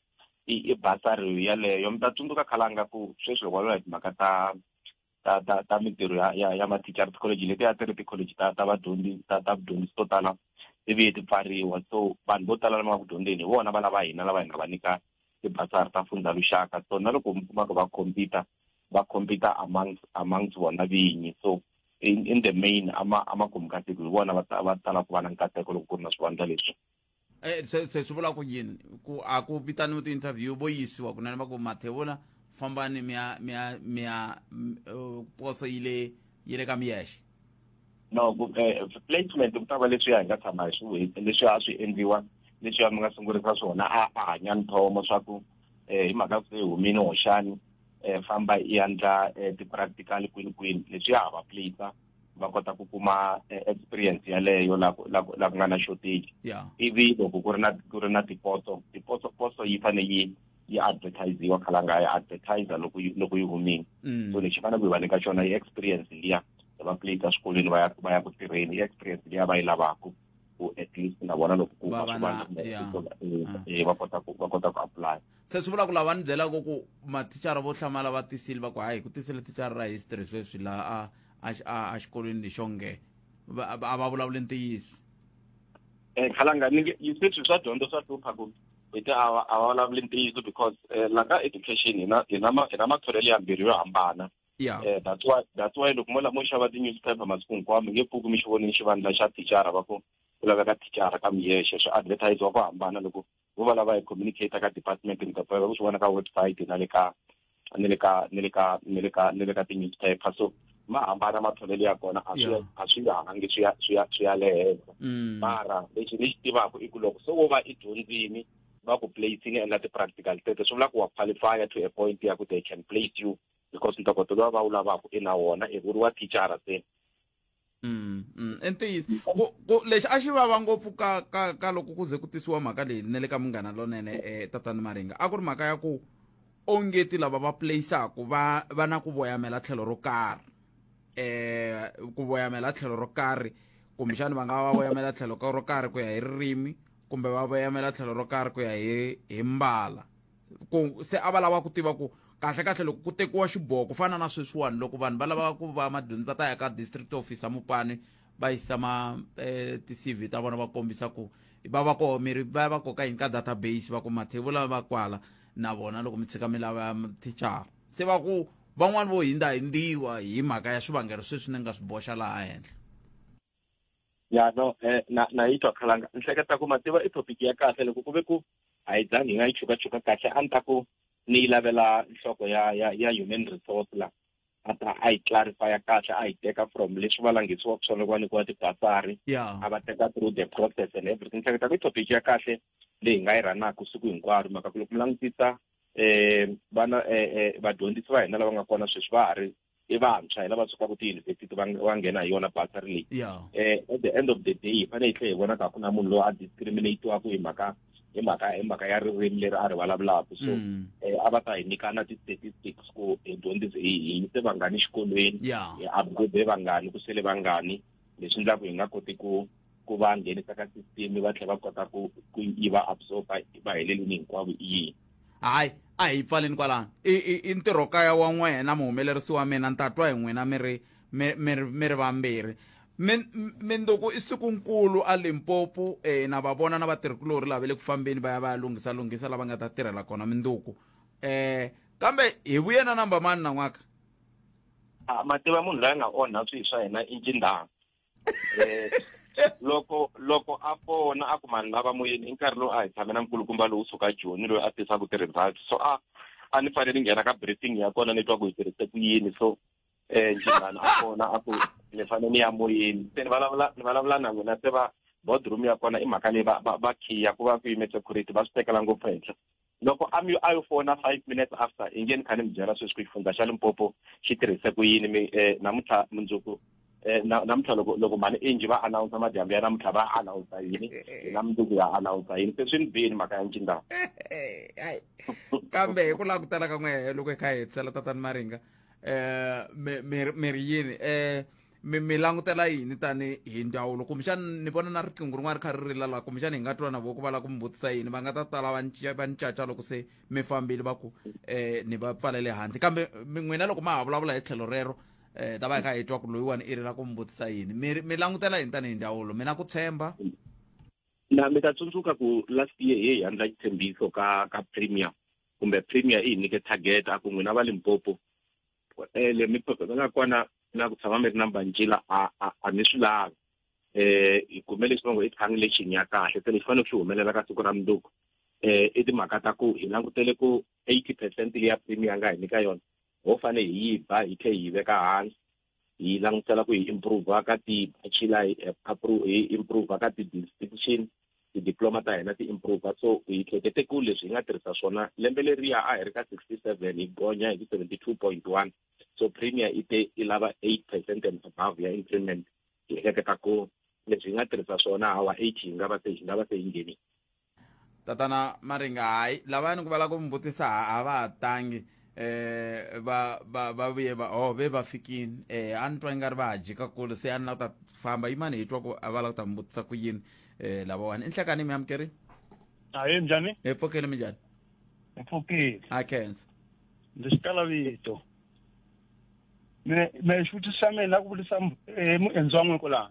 i basari yaleyo. Mi ta tsundzuka khalanga ku sweswi loko va hi timhaka ta mintirho ya mathicara, tikholeji leti a ti ri tikholeji ta vadyondzi ta vudyondzisi to tala ti vuye ti pfariwa. So vanhu vo tala lava nga ku dyondzeni hi vona vana va hina lava hi nga va nyika tibasari ta Fundza Lushaka. So na loko mi kuma ku va compete, va compete amongst vona vinyi. So in the main ama kumi nkateko, hi vona va tala ku va na nkateko loko ku ri na swivandla leswi. Se swi vula ku yini ku a ku vitaniwi ti-interview, vo yisiwa kunene va ku mathevula fambani mi ya poso yi le ka miyexe? No, ku placement ku ta va leswiya hi nga tshama hi swi leswi a swi endliwa, leswiya mi nga sungurisa swona a hanya nthomo swa ku hi mhaka ku se humini hoxani, famba i endla ti-practical kwini kwini. Leswiya ha va place va kota ku kuma experience yaleyo la ku nga na shortage. Ivi loko ku ri na tiposo, poso yi fane yi advertisiwa, khalanga yi advertise loko yi humile. So lexi fanele ku hi va nyika xona i experience liya, hi va place eswikolweni va ya ku tirheni, i experience liya va yi lavaku ku at least na vona loko ku Va huma va na- swivandla va kota ku apply. Se swi vula ku lava ni byelaka ku mathicara vo hlamala va tisile, va ku hayi, ku tisile thicara ra history sweswi laha a xikolweni lexonge, a va vulavuli ntiyiso? Khalanga, ni nge sweswi swa dyondzo swa hlupha ku hi ti a va vulavuli ntiyiso because la ka education hi na matholelo yambirhi yo hambana. That's why loko mo xava ti-newspaper masiku hinkwawo, mi nge pfuki mi xi vonile xivandla xa thicara va ku ku laveka thicara ka miyexe. Swi advertise-wa ku hambana. Loko vo va lava hi communicate ka department, mi ta boheka ku swi vona ka website na le ka ni le ka ni le ka ni le ka ni le ka ti-newspaper. So ma hambana matholelo ya kona, a swi a swi hangi swi ya le henhla. Mara lexi ni xi tivaka i ku loko se wo va i dyondzini, va ku placini, endla ti-practical teto, swi vula ku wa qualify to a point ya ku they can place you because ntokoto lowu va wu lavaka i na wona, i vuriwa thicara se. I ntiyiso ku lexi a xi vava ngopfu ka loko ku ze ku tisiwa mhaka leyi ne le ka Munghana Lonene, tatani Maringa, a ku ri mhaka ya ku ongeti lava va playisaku va na ku voyamela tlhelo ro karhi, ku voyamela tlhelo ro karhi, kumbexani va nga va voyamela tlhelo ro karhi ku ya hi ririmi, kumbe va voyamela tlhelo ro karhi ku ya hi mbala. Ku se a va lava ku tiva ku kahle kahle loko ku tekiwa xiboho, ku fana na sweswiwani loko vanhu va lava ku va madyondzi va ta ya ka district office ya Mupani va yisa ma ti-CV ta vona, va kombisa ku va va koho miri va va koka yini ka database, va ku mathevula va kwala na vona loko mi tshika mi lava thicara, se va ku van'wani vo hindza hindziwa hi mhaka ya swivangelo sweswi ni nga swi boxa laha henhla. Ya, no, na yi twa khalanga. Ni hleketa ku mativa i topic ya kahle. Loko ku ve ku a yi zangi hi nga yi chukachuka kahle, a ni ta ku ni yi lavela nhloko ya human resource la a ta a yi clarify kahle, a yi teka from leswi va langhisiwaka swona loko va nyikiwa tibasari, a va teka through the process and everything. Ni hleketa ku i topic ya kahle leyi hi nga yi rhanaka siku hinkwaro, mhaka ku loko mi langutisa vana vadyondzisi va hina lava nga kona sweswi va ha ri i vantshwa, hi lava sukaka tiyunivhesiti va nghena hi yona basari leyi. At the end of the day hi fanele hi tlhela hi vona ka ku na munhu loyi a discriminatiwaka hi mhaka ya ririmi leri a ri vulavulaka. So a va ta hi nyika na ti-statistics ku hi dyondzisi hi yise vangani xikolweni, hi upgrade vangani, ku sele vangani, leswi endlaku hi nga koti ku va nghenisa ka system, va tlhela va kota ku yi va absorba va helelini hinkwavo i yini. Hayi, a hi pfaleni kwalano. I ntirho kaya wa n'wena, muhumelerisi wa mina, ni ta twa hi n'wina mi ri vambirhi. Minduku i sikunkulu a Limpopo, na va vona na vatirhikulorhi lava ve le ku fambeni va ya va ya lunghisa lunghisa lava nga ta tirhela kona minduku. Kambe hi vuye na namba mani nan'waka? A mativa munhu loyi a nga onha swilo swa hina i Ncindana. Loko a fona a ku mani lava moyeni, i nkarhi lowu a hi tshame na nkulukumba lowu suka Joni loyi a tisaka ti-results, so a ni fanele ni nghena ka briefing ya kona ni twa ku hi tirhise ku yini. So Ncindana a fona a ku Ni fanele ni ya moyeni, se ni vulavula na n'wina, se va boardroom ya kona i mhaka leyi va khiya ku va ku yime security, va swi tekela ngopfu henhla. Loko a mi a yo fona 5 minutes after, i nge ni kha ni mi byela sweswi ku xifundza xa Limpopo xi tirhise ku yini. Mi namuntlha mundzuku, namuntlha loko mhani Angie va announce madyambu ya namuntlha, va announce yini, hina mundzuku ya announce yini, se swi ni bini mhaka ya ncindana. Kambe hi ku langutela ka n'wehe loko hi kha hi hetisela, tatani Maringa, mi ri yini, mi langutela yini tani hi ndzawulo? Kumbexani ni vona na riqingho rin'wana ri kha ri rila laha, kumbexani hi nga twa na vo ku va lava ku mi vutisa yini. Va nga ta tala va ncaca loko se mi fambile, va ku ni va pfalele handle. Kambe n'wina loko ma ha vulavula hi tlhelo rero, ta va hi kha hi twa ku loyiwani i rila ku mi vutisa yini. Mi langutela yini tanihi ndzawulo? Mi na ku tshemba? Na mi ta tsundzuka ku last year hi endla xitshembiso ka premier, kumbe premier i hi nyike target, a ku n'wina va Limpopo, le mi nga kona na ku tshama mi ri na mbancila, a mi swi lavi. Hi kume leswi va ngo i triangulation ya kahle, se lexi fanele xi humelela ka siku ra mundzuku, i timhaka ta ku hi langutele ku 80% leya premier nga hi nyika yona, ho fane hi yi ba, hi tlhe hi veka hansi, hi langutela ku hi improve ka ti-bachelor, hi improve ka ti-distinction, ti-diploma ta hina ti improve. So hi hlekete ku leswi hi nga tirhisa swona lembe leriya, a hi ri ka 67, hi gonya hi 72.1. So premier i te i lava 8% and above ya increment. Hi hleketa ku leswi hi nga tirhisa swona, hawa 80 hi nga va se hi nghenile. Tatana Maringa, hayi, lavayani ku va lava ku mi vutisa a va ha tangi, va vuye va oh ve va fikini. A ni twa nga ri va ha jika kule, se a ni lava ku ta famba yimani, hi twa ku a va lava ku ta mi vutisa ku yini. Lavawani i nhlekani, mi amukerini. Ahe, njhani? Hi pfukile, minjhani? Hi pfukile. A khensa. Ndzi xikala vito. Me xivutiso xa mina ku vutisa muendzi wa n'we kwalano.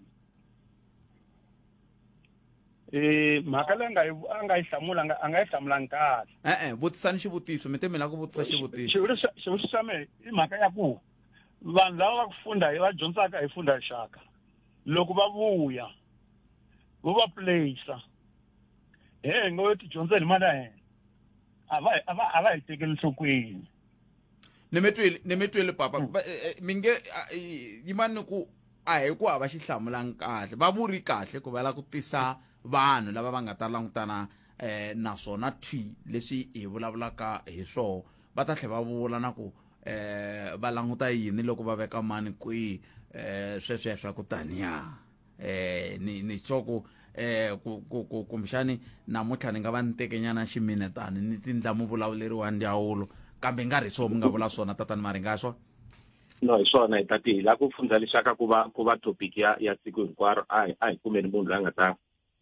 Mhaka leyi a nga yi hlamula, a nga yi hlamulangi kahle. E-e, vutisani xivutiso, mi te mi lava ku vutisa xivutiso. Xivutiso xa mina i mhaka ya ku vanhu lava va ku funda, va dyondzaka hi funda rixaka, loko va vuya vo va place he hi ngo ti dyondzeni mali ya hina, a va hi tekeli enhlokweni. Ni mi twile, papa. Mi nge yimani ni ku a hi ku a va xi hlamulangi kahle, va vuri kahle ku va lava ku tisa vanhu lava va nga ta langutana naswona thwi leswi hi vulavulaka hi swoho. Va ta tlhela va vula na ku va languta yini loko va veka mani kwihi, sweswiya swa ku taniya. Ni sure ku ku kumbexani namuntlha ni nga va ni tekenyana ximinetani ni tindla muvulavuleri wa ndzawulo, kambe nga ri swo mi nga vula swona, tatani Maringa, swona? No, hi swona, hi ta ti hi lava ku fundza lexaka ku va topic ya siku hinkwaro. A hi kumeni munhu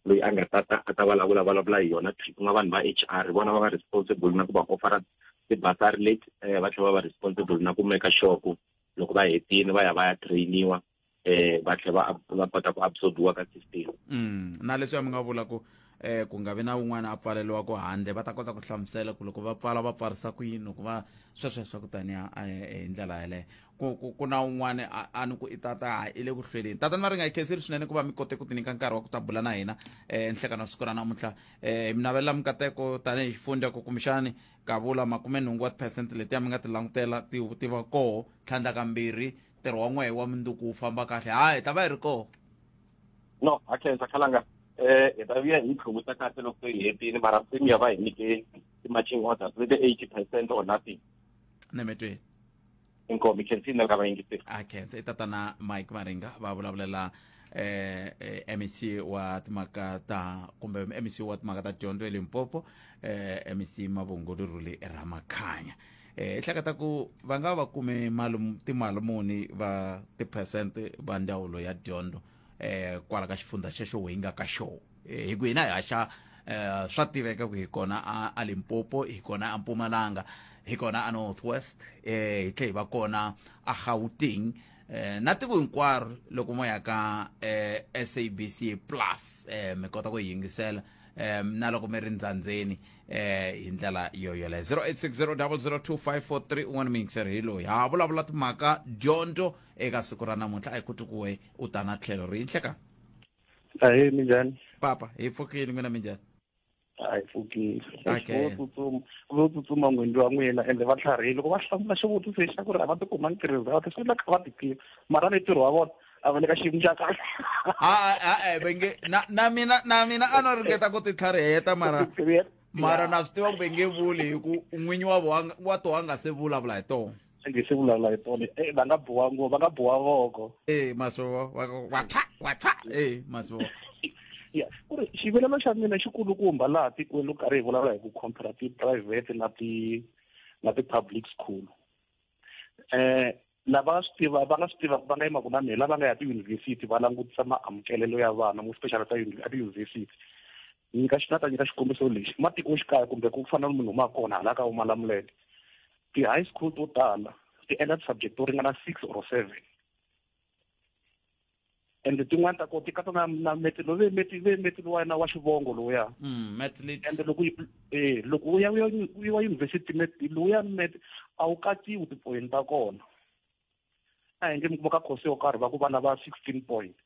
loyi a nga ta ta a ta vulavula hi yona, ku nga vanhu va HR, vona va va responsible na ku va offer ti-bursary leti, va tlhela va va responsible na ku make sure ku loko va hetini va ya va ya trainiwa, va tlhela va kota ku absorbiwa ka system. Na leswi mi nga vula ku ku nga vi na un'wana a pfaleriwa ku handle, va ta kota ku hlamusela ku loko va pfala va pfarisa ku yini, loko va sweswo swa ku taniya hi ndlela yeleyo. Ku na un'wana a ni ku i tata i le ku hlweleni. Tatani va ri nga hi khenseli swinene ku va mi kote ku ti nyika nkarhi wa ku ta bula na hina nhlekani wa siku ra namuntlha. Mi navelela mikateko tanihi xifundza ku kumbexani ka vula 80 wa tiphesente letiya mi nga ti langutela ti va koho. Tlhandla kambirhi, ntirho wa n'wehe wa munduku wu famba kahle. Hayi, hi ta va hi ri koho. No, a khensa, khalanga. Hi ta vuya hi tlhuvutsa kahle loko se hi hetini, mara premier va hi nyike ti-marching orders leti 80% or nothing. Nemetweni. Inkomu, khensini na ka vayingiseri. A khensa. I tatana Mike Maringa, va vulavulela MEC wa timhaka ta, kumbe MEC wa timhaka ta dyondzo eLimpopo, MEC Mavhungu Lerule Ramakhanya. Hleketa ku va nga va kume mali, timali muni va tiphesente va ndzawulo ya dyondzo kwala ka xifundza xexo hi nga ka xo? Hi ku hina hi haxa, swa tiveka ku hi kona a Limpopo, hi kona a Mpumalanga, hi kona a North West, hi tlhe hi va kona a Gauteng, na tiko hinkwaro. Loko mo ya ka SABC Plus, mi kota ku yingisela na loko mi ri ndzandzeni hi ndlela yo yoleyo. 0860002543. Un'wana muyingiseri hi loyi, ha vulavula timhaka dyondzo eka siku ra namuntlha. A hi kuti kuwe u ta na tlhelo ri nhleka. Ahee, minjhani? Papa, hi pfukile, n'wina minjhani? A hi pfukile. Okay. Vo tsutsuma n'windzi wa n'wina, ende va tlharihile loko va hlamula xivutiso xa ku ri a va ti kumangi ti-result, swi endla kha va ti tiva, mara ni ntirho wa vona. A va le ka xiyimo xa kahle. A va nge na mina a no ringeta ku titlhariheta mara na swi tiva ku va nge vuli hi ku n'winyi wa wa to a nga se vulavula hi tona. Nge se vulavula hi tona. Va nga boha ngopfu, va nga boha voko. Maswo wa tha wa tha maswo. Ya, ku ri xivilelo xa mina xikulukumba laha tikweni loko karhi hi vulavula hi ku compare ti-private na ti-public school. Lava swi tiva va nga swi tiva va nga yima ku na mina lava nga ya tiyunivhesiti va langutisa maamukelelo ya vana mo special ta tiyunivhesiti. Nyika ta nyika xikombiso lexi matikoxikaya kumbe ku fana na munhu huma kona hala ka Malamulele. Ti-high school to tala ti endla ti-subject to ringana 6 or 7. And tin'wana ta kona ti katsa na meti lowa wa xivongo lowuya. And loko u ya wa university lowuya met a wu katsiwi ti-point ta kona. A hi nge mi kuma ka course yo karhi va ku vana va 16 point.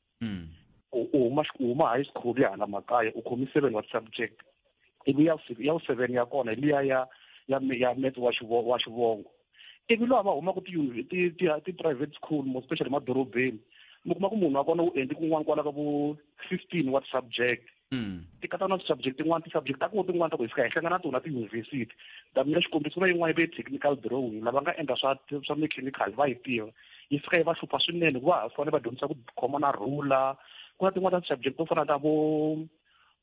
U huma high school ya hala makaya u khomi 7 wa subject. Ivi ya 7 ya kona hi liya ya met wa xivongo. Ivi lava va humaka ti-private school mo especially madorobeni mi kuma ku munhu wa kona u endli kun'wana kwala ka vo 15 wa subject. Ti katsa na subject tin'wana ti-subject ta ku tin'wana ta ku hi fika hi hlangana na tona tiyunivhesiti. Ta mina xikombiso na yin'wana yi ve technical drawing lava nga endla swa mechanical va yi tiva. Yi fika yi va hlupha swinene hikuva ha fanele va dyondzisa ku khoma na ruler. Ku na tin'wana ta subject to fana ta vo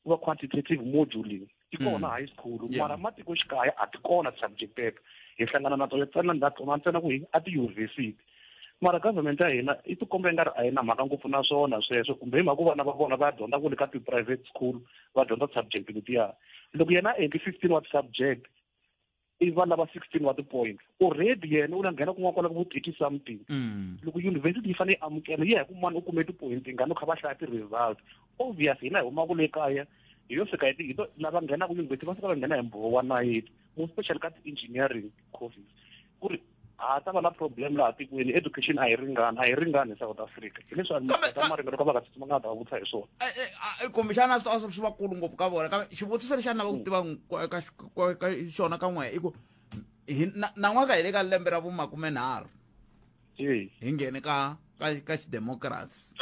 va quantitative moduling ti kona high school mara matikoxikaya a ti kona subject teto. Hi hlangana na tona ntsena na tona ntsena ku hi a tiyunivhesiti. Mara government ya hina yi tikomba yi nga ri a yi na mhaka ngopfu na swona sweswo kumbe hi mhaka ku vana va vona va ya dyondza ku le ka ti-private school va dyondza subject letiya. Loko yena a endli 15 wa ti-subject i va lava 16 wa ti-point already yena u la nghena kun'wana kwala ku vo 30 something. Loko university yi fanele yi amukela yi ya hi ku mani u kume ti-point tingani u kha va hlaya ti-result. Obvious hina hi humaka le kaya hi yo fika hi lava nghenaka university va fika va nghena hi mbhovo wa nayiti mo especially ka ti-engineering courses ku ri a ta va na problem laha tikweni education a yi ringani South Africa. Hi leswi ta maringa loko va nga tsutsuma nga ta vutisa hi swona. Kumbexana swi va kulu ngopfu ka vona kambe xivutiso lexi a ni lava ku tiva ka xona ka n'we i ku nan'waka hi le ka lembe ra vu 30 hi nghene ka xidemokirasi.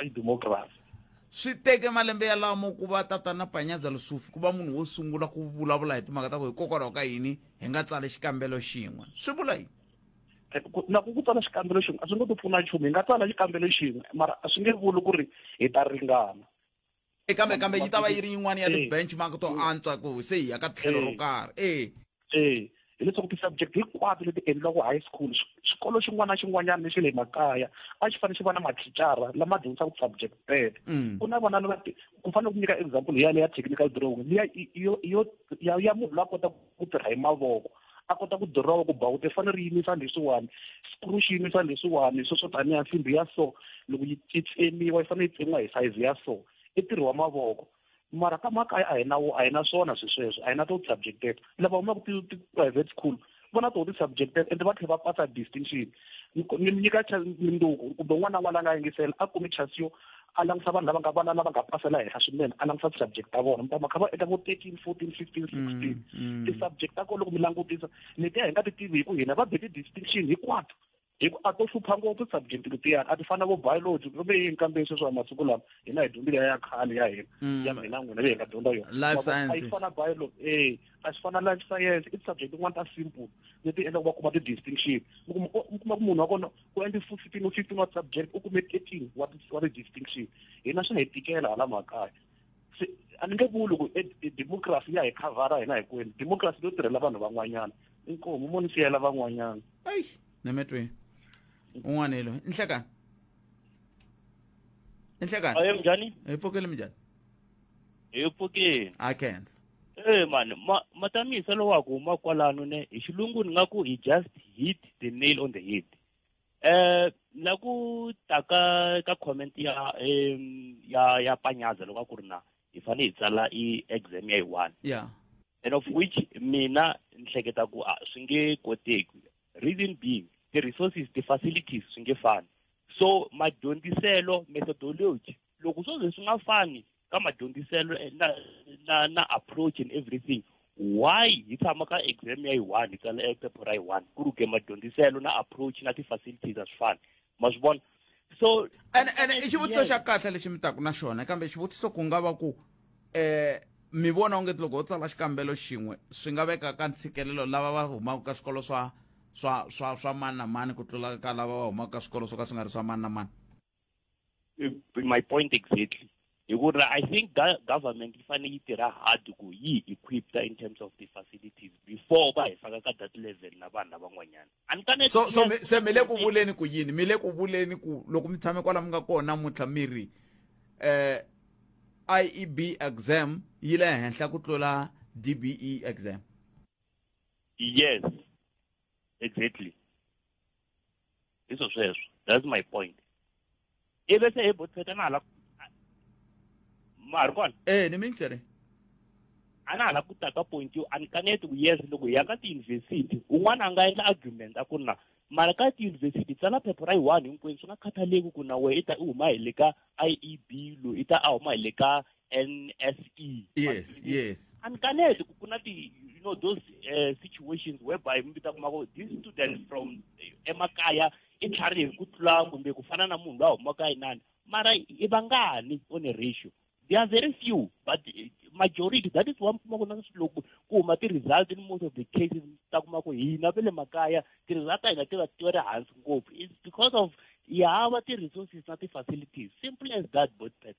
Swi teke malembe yalamo ku va tatana Panyaza Lesufi ku va munhu wo sungula ku vulavula hi timhaka ta ku hikokwalaho ka yini hi nga tsali xikambelo xin'we. Swi vula yini? Na ku tsala xikambelo xin'we a swi nge ti pfuna nchumu. Hi nga tsala xikambelo xin'we mara a swi nge vuli ku ri hi ta ringana. Kambe yi ta va yi ri yin'wana ya ti-benchmark to antswa ku se hi ya ka tlhelo ro karhi. Hi leswaku ti-subject hinkwato leti endliwaka high school xikolo xin'wana na xin'wanyana lexi le makaya a xi fanele xi va na mathicara lama dyondzisaka subject teto. Ku na vana lava ku fanele ku nyika example ya technical drawing liya ya munhu loyi a kotaka ku tirha hi mavoko a kota ku dirowa ku bawuti fanele ri yimisa leswiwani screw xi yimisa leswiwani sweswo taniya nsimbi ya so loko yi tsemiwa yi fanele yi tsemiwa hi size ya so i ntirho wa mavoko. Mara ka makaya a hi na swona swisweswo a hi na to subject teto. Lava humaka ti-private school vona to ti-subject teto ende va tlhela va pasa distinction. Ni nyika minduku kumbe n'wana na n'wana a nga yingisela a kumi chance yo a langutisa vanhu lava nga vana lava nga pasela henhla swinene a langutisa ti-subject ta vona mi ta ma kha va endla vo 13 14 15 16 ti-subject ta kona loko mi langutisa letiya hi nga ti tivi hi ku hina va be ti-distinction hinkwato hi ku a to hlupha ngopfu subject letiyani a ti fana vo biology kumbe yini kambe sweswi wa masiku lama hina hi dyondzile ya khale ya hina ya mina n'wina leyi hi nga dyondza yona. Life sciences a yi fana biology a swi fana life science i ti-subject tin'wana ta simple leti endlaka va kuma ti-distinction. Mi kuma ku munhu wa kona u endle 15 or 15 wa subject u kume 13 wa ti-distinction. Hina swi hi tikela hala makaya. Se a ni nge vuli ku democracy ya hi khavhara hina hinkwenu. Democracy yo tirhela vanhu van'wanyana inkomu mo ni siyela van'wanyana. Ayi nemetweni un'wana hi loyi nhlekani. Aye minjhani? Hi pfukile minjhani? Hi pfukile. A khensa. Mani matamisa lowa ku huma kwalano ne hi xilungu ni nga ku he just hit the nail on the head. La ku ta ka comment ya Panyaza loko a ku ri na hi fanele hi tsala i exam ya yi 1. Yeah. And of which mina ni hleketa ku a swi nge koteki. Reason being the resources, the facilities swi nge fani. So madyondziselo methodology loko swo ze swi nga fani ka madyondziselo na approach and everything why hi tshama ka exam ya yi 1 hi tsala paper ra yi 1 ku ri ke madyondziselo na approach na ti-facilities a swi fani ma swi vona. So ene i xivutiso xa kahle lexi mi taku na xona, kambe xivutiso ku nga va ku mi vona onge loko ho tsala xikambelo xin'we swi nga veka ka ntshikelelo lava va humaka ka swikolo swa mani na mani ku tlula ka lava va humaka ka swikolo swo ka swi nga ri swa mani na mani? My point exactly. Hi ku ri I think government yi fanele yi tirha hard ku yi equipped in terms of the facilities before va hi faka ka that level na vanhu lavan'wanyana. A ni kaneti. So se mi le ku vuleni ku yini? Mi le ku vuleni ku loko mi tshame kwala mi nga kona namuntlha mi ri IEB exam yi le henhla ku tlula DBE exam? Yes, exactly. Hi swo sweswo, that's my point. Ivi se hi botfeta na hala ma ha ri kona? Eh, ni mingiseri. A na hala ku ta ka point yo a ni kaneti ku yes, loko hi ya ka tiyunivhesiti un'wana a nga endla argument a ku na mara ka tiyunivhesiti tsala phepha ra yi one hinkwenu, swi nga khathaleki ku na wehe i ta i huma hi le ka IEB, loyi i ta a huma hi le ka NSE. Yes. A ni kaneti ku na ti, you know, those situations whereby mi ta kuma ku this student from emakaya i tlharihe ku tlula kumbe ku fana na munhu loyi a humaka inani, mara i vangani on a ratio? They are very few, but majority. That is why mi kuma ku na loko ku huma ti-result in most of the cases ta kuma ku hina va le makaya ti-result ta hina ti va ti ri hansi ngopfu. It's because of hi hava ti-resources na ti-facilities, simple as that, botpet.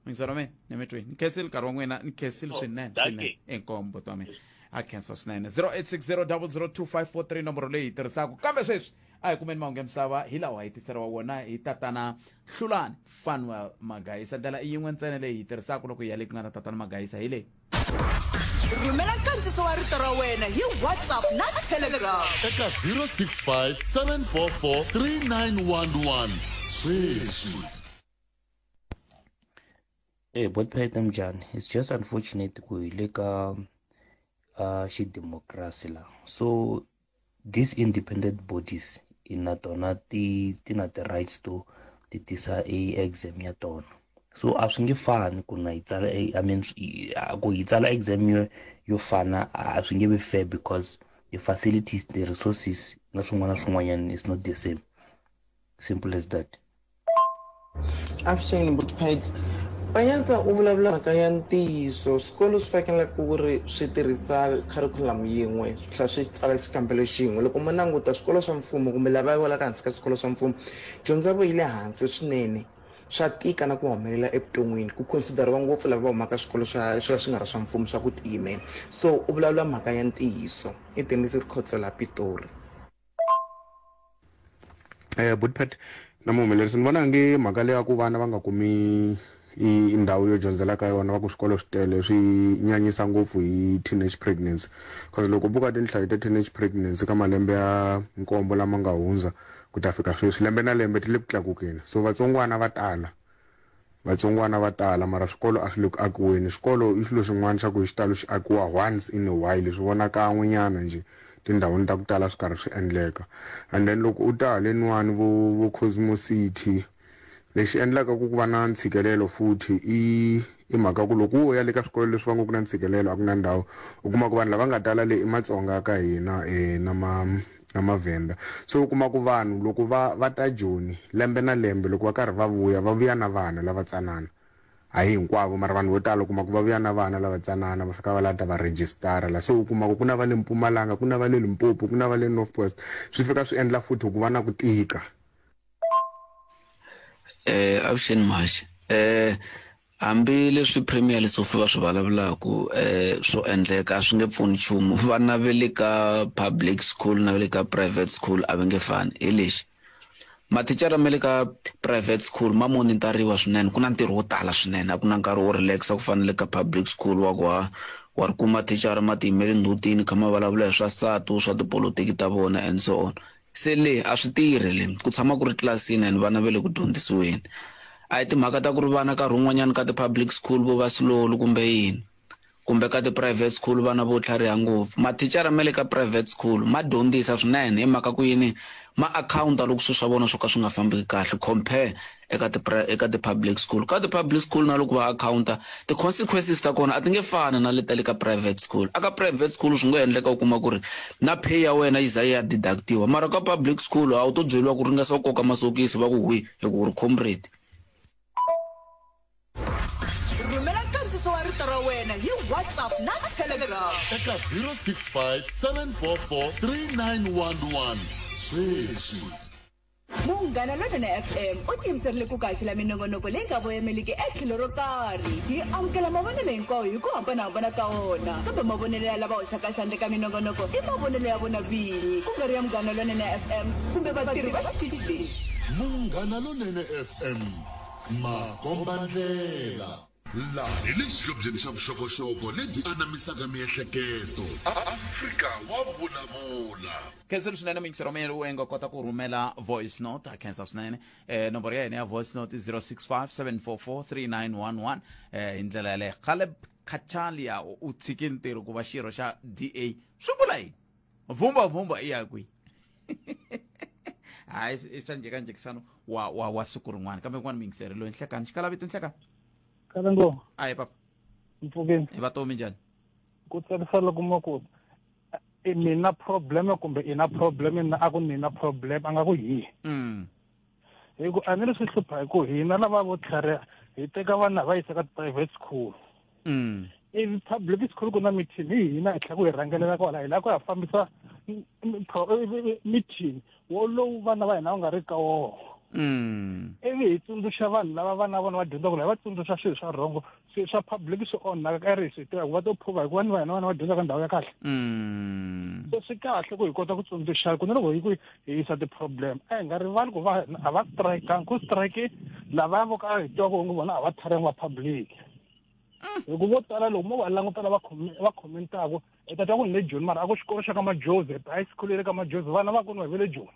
Mingisero mina ni mi twini, ni khensile nkarhi wa n'wina, ni khensile swinene swinene. Inkomu buti wa mina, a khensa swinene. 0860002543 nomboro leyi hi tirhisaka. Kambe sweswi a hi kumeni mahungu ya misava hi lawa hi tiseriwa wona hi tatana Hlulani Fanuel Magayisa. Ndlela i yin'we ntsena leyi hi tirhisaka loko hi ya le ku nga na tatana Magayisa hi leyi. Rhumela nkandziso wa rito ra wena hi WhatsApp na Telegram eka 065 744 3911 sweswi. Hey, botpet njhani? It's just unfortunate ku hi le ka xidemokirasi la. So these independent bodies na tona ti ti na ti-rights to ti tisa e exam ya tona. So a swi nge fani ku na yi tsala, I mean, ku yi tsala exam yo fana a swi nge vi fair because the facilities, the resources na swin'wana na swin'wanyana is not the same. Simple as that. Avuxeni Butpet. Panyaza u vulavula mhaka ya ntiyiso. Swikolo swi fanele ku ri swi tirhisa curriculum yin'we, swi tlhela swi tsala xikambelo xin'we. Loko mo languta swikolo swa mfumo kumbe lava welaka hansi ka swikolo swa mfumo, dyondzo ya vo yi le hansi swinene. Swa tika na ku humelela evuton'wini, ku consideriwa ngopfu lava va humaka swikolo swa swi nga ri swa mfumo swa ku tiyimela. So u vulavula mhaka ya ntiyiso. I Denis Rikhotso la Pitori. Butpet na muhumelerisi, ni vona nge mhaka leyi ya ku vana va nga kumi i ndhawu yo dyondzela ka yona, va ku swikolo swi tele, swi nyanyisa ngopfu hi teenage pregnancy, cause loko buka tinhlayo ta teenage pregnancy ka malembe ya 7 lama nga hundza ku ta fika sweswi, lembe na lembe ti le ku tlakukeni. So vatsongwana va tala, vatsongwana va tala, mara swikolo a swi le ku akiweni. Swikolo i xilo xin'wana xa ku hi xitalo xi akiwa once in a while, swi vona kan'wenyana njhe tindhawini ta ku tala swi karhi swi endleka. And then loko u ta haleniwani vo Cosmo City, lexi endlaka ku ku va na ntshikelelo futhi i mhaka ku loko wo ya le ka swikolo leswi va ngo ku na ntshikelelo, a ku na ndhawu, u kuma ku vanhu lava nga tala le i Matsonga ka hina, na Mavhenda. So u kuma ku vanhu loko va ta Joni lembe na lembe, loko va karhi va vuya, va vuya na vana lava tsanana. Hayi hinkwavo, mara vanhu vo tala u kuma ku va vuya na vana lava tsanana, va fika va lata va registara la. So u kuma ku ku na va le Mpumalanga, ku na va le Limpopo, ku na va le North West, swi fika swi endla futhi ku va na ku tika. Avuxeni Mhaxi. Hambi leswi Premier Lesufi va swi vulavulaka, swo endleka a swi nge pfuni nchumu. Vana va le ka public school na va le ka private school a va nge fani. Hi lexi, mathicara ma le ka private school ma monitariwa swinene, ku na ntirho wo tala swinene, a ku na nkarhi wo relaxa ku fana na le ka public school wa ku ha wa ri kuma thicara ma tiyimele ndzhutini kha ma vulavula hi swa SATU, swa tipolotiki ta vona and so on. Se le a swi tirhi le, ku tshama ku ri tlilasini and vana va le ku dyondzisiweni. A hi timhaka ta ku ri vana nkarhi wun'wanyani ka ti-public school vo va slowly kumbe yini. Kumbe ka ti-private school vana vo tlhariha ngopfu. Mathicara ma le ka private school ma dyondzisa swinene hi mhaka ku yini ma akhawunta loko swilo swa vona swo ka swi nga fambiki kahle compare eka ti eka ti-public school. Ka ti-public school na loko va akhawunta ti-consequences ta kona a ti nge fani na leta le ka private school. Aka private school swi nga endleka u kuma ku ri na pay ya wena yi za yi ya deduct-iwa mara ka public school a wu to byeriwa ku ringesa ku koka masokisi va ku hwi hi ku u ri comrade. Rhumela nkandziso wa rito ra wena hi WhatsApp na Telegram. Eka 065 744 3911 sweswi. Munghana Lonene FM u tiyimiserile ku kaxela minongonoko leyi nga voyameliki etlhelo ro karhi. Hi amukela mavonelo hinkwawo hi ku hambanahambana ka wona, kambe mavonelo ya lava hoxaka xandla eka minongonoko i mavonelo ya vona vinyi, ku nga ri ya Munghana Lonene FM kumbe vatirhi va xitichi lexi. Munghana Lonene FM Makombandlela. Laha hi le xihlobyeni xa vuxokoxoko lebyi anamisaka miehleketo. Afrika wa vulavula. Khensile swinene muyingiseri wa mina lowu nga kota ku rhumela voice note a khensa swinene eh nomboro ya hina ya voice note i 065 744 3911 eh hi ndlela yaleyo Caleb Kachalia u tshike ntirho ku va xirho xa DA swi vula yini vhumba vhumba i ya kwihi hayi i swa njhekanjhekisano wa wa wa siku rin'wana kambe kun'wana muyingiseri loyi nhlekani xikala vito nhlekani kalango ayi papa mpfukeni hi vatomi njhani ku tsarisa loko ma ku i mina problem kumbe i na problem na a ku ni na problem a nga ku hi hi ku a ni ri swi hlupha hi ku hina lava vo tlhariha hi teka vana va yisa ka ti-private school ivi public school ku na meeting hi hina hi tlhela ku hi rhangelela kwala hi lava ku ya fambisa meeting wolowu vana va hina va nga ri ka wona ivi hi tsundzuxa vanhu lava vana vona va dyondzaka la hi va tsundzuxa swilo swa rhongo swilo swa public swi onhaka ka ri hi swi tiva ku va to phuva hikuva ni va hina vana va dyondzaka ndhawu ya kahle so swi kahle ku hi kota ku tsundzuxa ku na loko hi ku hi yisa ti-problem a hi nga rivali ku va a va strikanga ku strike lavaya vo ka hi tiva ku onge vona a va tharengi va public hi ku vo tala loko mo va languta lava va commentaka i ta twa ku ni le joni mara a ku xikolo xa ka majozi high school ya le ka majozi vana va kona va le joni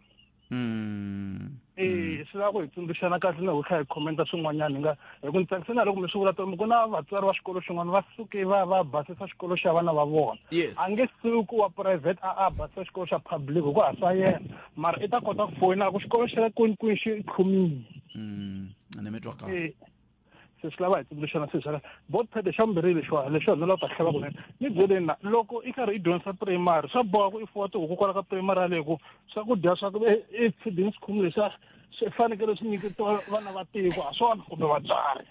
e swi lava ku hi tsundzuxana kahle na hi kha hi commenta swin'wanyana hi nga hi ku ni tsakise na loko mi swi vula to ku na vatswari va xikolo xin'wana va suke va va basisa xikolo xa vana va vona a nge suki wa private a a basisa xikolo xa public hi ku ha swa yena mara i ta kota ku foyina ku xikolo xa le kwini kwini xi tlhumile ni mi twa kahle se swi lava hi tsundzuxana swilo swa bot pad xa vumbirhi lexiwani lexiwani no lava ta hleva kunene ni byeleni na loko i karhi i dyondzisa primary swa boha ku i fuwa tihuku kwala ka primary yaleyo ku swakudya swa ku i feeding scheme lexiya swi fanekele swi nyiketiwa vana va tiko ha swona kumbe vatswari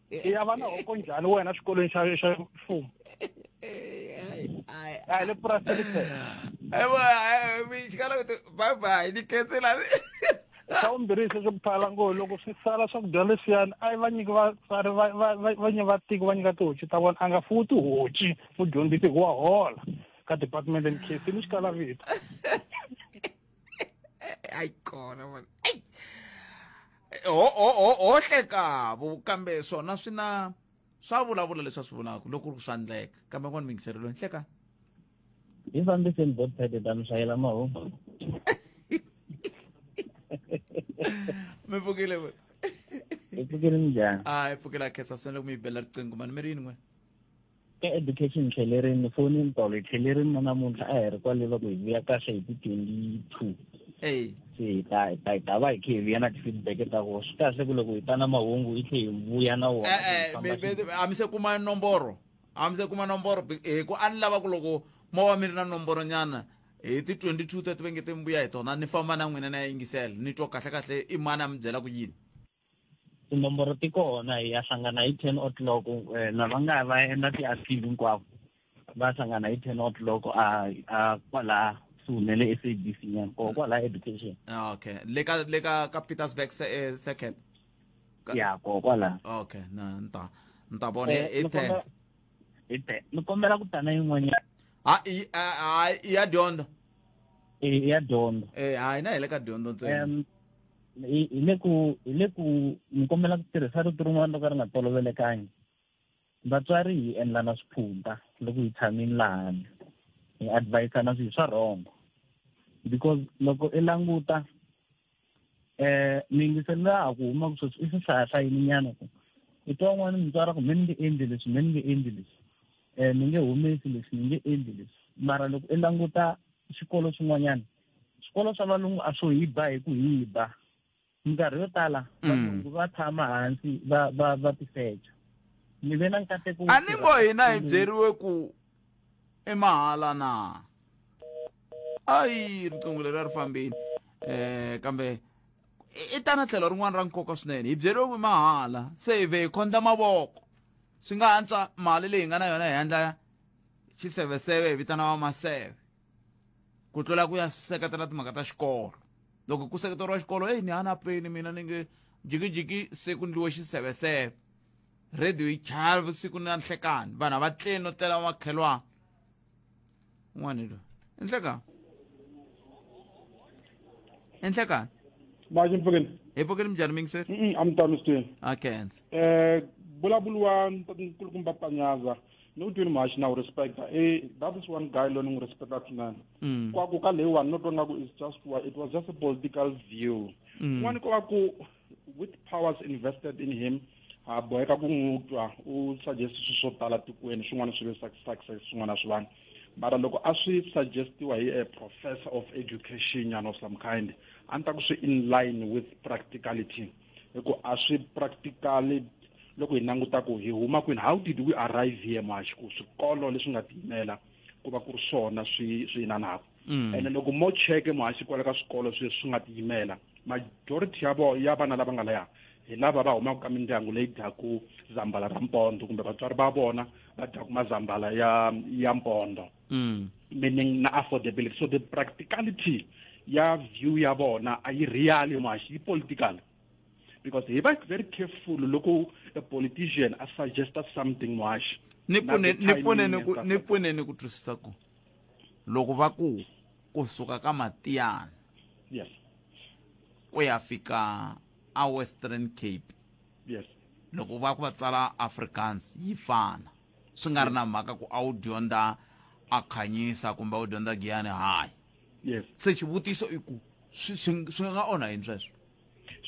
i ya va na hoko njhani wena xikolweni xa xa mfumo a hi le purasini bye bye ni khenselani xa vumbirhi se swi ku phala ngo loko swi sala swakudya leswiyani a yi va nyiki vatswari va nyi va tiko va nyika tihoci ta vona a nga fuwi tihoci mudyondzisi hi ku wa hola ka department and case ni xikala vito ayi kona man ho ho ho ho hlekavo kambe swona swi na swa vulavula leswi a swi vulaka loko ku ri swa ndleka kambe n'wana muyingiseri loyi nhlekani hi fambiseni botpad ta mi hlayela mahungu mi pfukile we hi pfukile minjhani a hi pfukile a khensa swinene loko mi yi bela riqingho mani mi ri yini n'we ka education tlhelerini foni tolo hi tlhelerini na namuntlha a hi ri kwale va ku hi vuya kahle hi ti-22 eyi se hi ta hi ta hi ta va hi khe hi vuya na ti-feedback ta ku swi kahle ku loko hi ta na mahungu hi tlhe hi vuya na wona e-e a mi se kuma nomboro a mi se kuma nomboro hi ku a ni lava ku loko mo va mi ri na nomboro nyana hi ti 22 teto va nge ti mi vuya hi tona ni famba na n'wina na ya yingisela ni twa kahle kahle i mani a mi byela ku yini Tinomboro ti kona hi ya hlangana hi 10 o'clock eh, lava nga va endla ti-appeal hinkwavo va hlangana hi 10 o'clock a a kwala swi humele SABC nyana or kwala education Ah, okay le ka le ka ka Petersburg se, eh, second Ka- ya ko kwala okay na nta nta vona i ni 10 kombela- hi 10 ni kombela ku tana yin'wanyana ha i a i ya dyondzo i ya dyondzo eh hayi na hi le ka dyondzo ntsena hi hi le ku hi le ku ni kombela ku tirhisa rito rin'wana ro ka ri nga tolovelekangi vatswari hi endlana swiphunta loko hi tshamile lahani hi advisana swilo swa wrong because loko i languta eh miyingiselo laha ku humaka sweswi i swi hlayahlayini nyana ku I twa un'wana mutswari ku me ni nge endli leswi, me ni nge endli leswi, ni nge humesi leswi, ni nge endli leswi. Mara loko i languta swikolo swin'wanyana, swikolo swa valungu a swo hi ba hi ku hi ba. Minkarhi yo tala valungu va tshama hansi va tisecha. Ni ve na nkateko A ni ngo hina hi byeriwe ku i mahala na. Ayi, riqingho leri a ri fambile. Kambe i tana tlhelo rin'wana ra nkoka swinene. Hi byeriwe ku i mahala, se hi ve hi khondla mavoko. Swi nga antswa mali leyi hi nga na yona hi endla xiseveseve, hi vitana va maseve, ku tlula ku ya seketela timhaka ta xikolo. Loko ku seketeriwa xikolo, eyi ni hana peni mina ni nge jikijiki, se ku ndliwe xiseveseve, radio yi chaya vusiku na nhlekani, vanhu a va tleli no tlela makhelwana. Un'wana hi loyi. I nhlekani, i nhlekani. Baji mpfukeni. Hi pfukeni, minjhani mingiseri? A mi tano switweni. A khensa. Vulavuriwa nkulukumba Panyaza, ni ku twini muhaxi na wu respecta. That is one guy loyi ni n'wi respecta swinene. Kwa ku ka leyiwani no twa nga ku it was just a political view. Kun'wana ko va ku with powers invested in him, ha boheka ku n'wi twa u suggest swilo swo tala tikweni, swin'wana swi ve success, swin'wana swi vanga. Mara loko a swi suggestiwa hi a professor of education nyana of some kind, a ni ta ku swi in line with practicality. Hi ku a swi practically loko hi languta ku hi huma kwini, how did we arrive here muhaxi, ku swikolo leswi nga tiyimela ku va ku ri swona swi inanaka. Ene loko mo cheke muhaxi kwala ka swikolo swi nga tiyimela, majority ya vo ya vana lava nga laya hi lava va humaka ka mindyangu leyi dyaku zambala ra mpondo, kumbe vatswari va vona va dyaku mazambala ya mpondo. Meaning na affordability. So the practicality ya view ya vona a yi real muhaxi, yi political. Because hi va very careful loko a politician a suggesta something muhaxi. Ni Na pfune, the ni pfune timing ni and ku, stuff ni like that. pfune ni ku twisisa ku loko va ku kusuka ka Matiyana Yes. ku ya fika a Western Cape. Yes. Loko va ku va tsala Afrikaans yi fana, swi nga ri na mhaka ku a wu dyondza a Khanyisa kumbe a wu dyondza Giyani High. Yes. Se xivutiso i ku swi nga onha yini sweswo?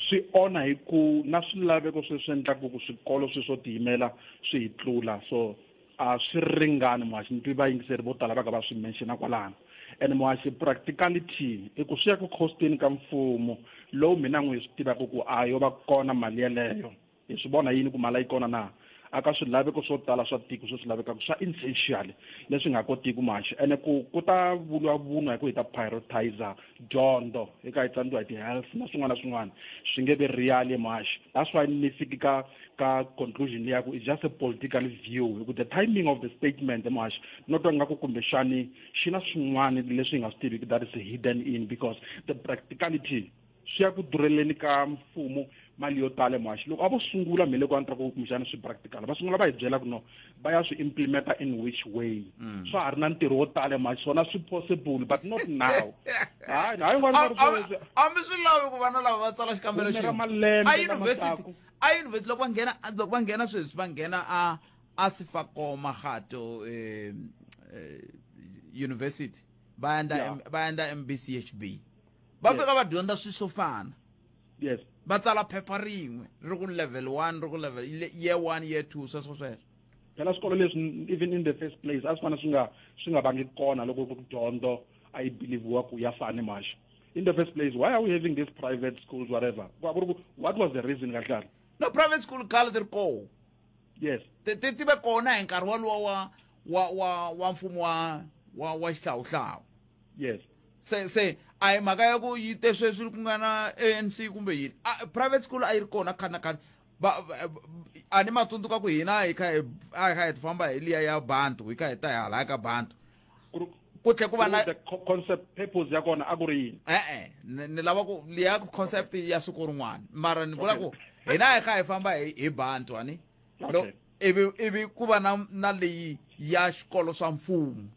Swi onha hi ku na swilaveko sweswi endlaka ku swikolo swi swo tiyimela swi hi tlula, so a swi ringani muhaxi. Ni twi vayingiseri vo tala va ka va swi mention kwalano. And muhaxi, practicality i ku swi ya ku costini ka mfumo lowu mina n'wi hi swi tivaka ku a yo va kona mali yeleyo. Hi swi vona yini ku mali yi kona na? A ka swilaveko swo tala swa tiko swo swi lavekaka swa essential leswi nga kotiki muhaxi. Ene ku ta vuriwa vunwa hi ku hi ta prioritize dyondzo eka hi tsandziwa hi ti-health na swin'wana na swin'wana, swi nge vi real muhaxi. That's why ni fiki ka conclusion leya ku it's just a political view, hi ku the timing of the statement muhaxi no twa nga ku kumbexani xi na swin'wana leswi hi nga swi tiviki that is hidden in, because the practicality swi ya ku durheleni ka mfumo mali yo tala muhaxi. Loko a vo sungula mhe loko a ni ta ku kumbexana swi practical, va sungula va hi byela ku no va ya swi implementa in which way. Swa ha ri na ntirho wo tala muhaxi, swona swi possible but not now. Hayi, hayi, n'wana wa ri A mi swi lavi ku vana lava va tsala xikambelo Khume ra xin'we. malembe A lama university, taku. a university loko va nghena, loko va nghena sweswi va nghena a Sefako Makgatho, university, va endla M, va endla MBCHB. Va fika va dyondza swilo swo fana. Yes. Va tsala phepha rin'we ri ku level 1, ri ku level year 1, year 2, sweswo sweswo. Phela swikolo leswi even in the first place a swi fana swi nga vangi kona loko ku dyondzo a yi believiwa ku ya fani muhaxi. In the first place, why are we having these private schools, whatever? What was the reason kahle kahle? No, private school khale ti ri kona. Yes. Ti ve kona hi nkarhi walowo wa mfumo wa xihlawuhlawu. Yes. Se a hi mhaka ya ku yi te sweswi ku nga na ANC kumbe yini. A, private school a yi ri kona khale na khale. A ni ma tsundzuka ku hina hi kha hi, a hi kha hi famba hi liya ya Bantu, hi kha hi ta hi hala ka Bantu. Ku tlhe ku va na The concept purpose ya kona a ku ri yini? E-e, ni lava ku liya concept ya siku rin'wana. Mara ni vula ku hina hi kha hi famba hi Bantu, ani? Okay. Lo, ivi ku va na leyi ya xikolo swa mfumo.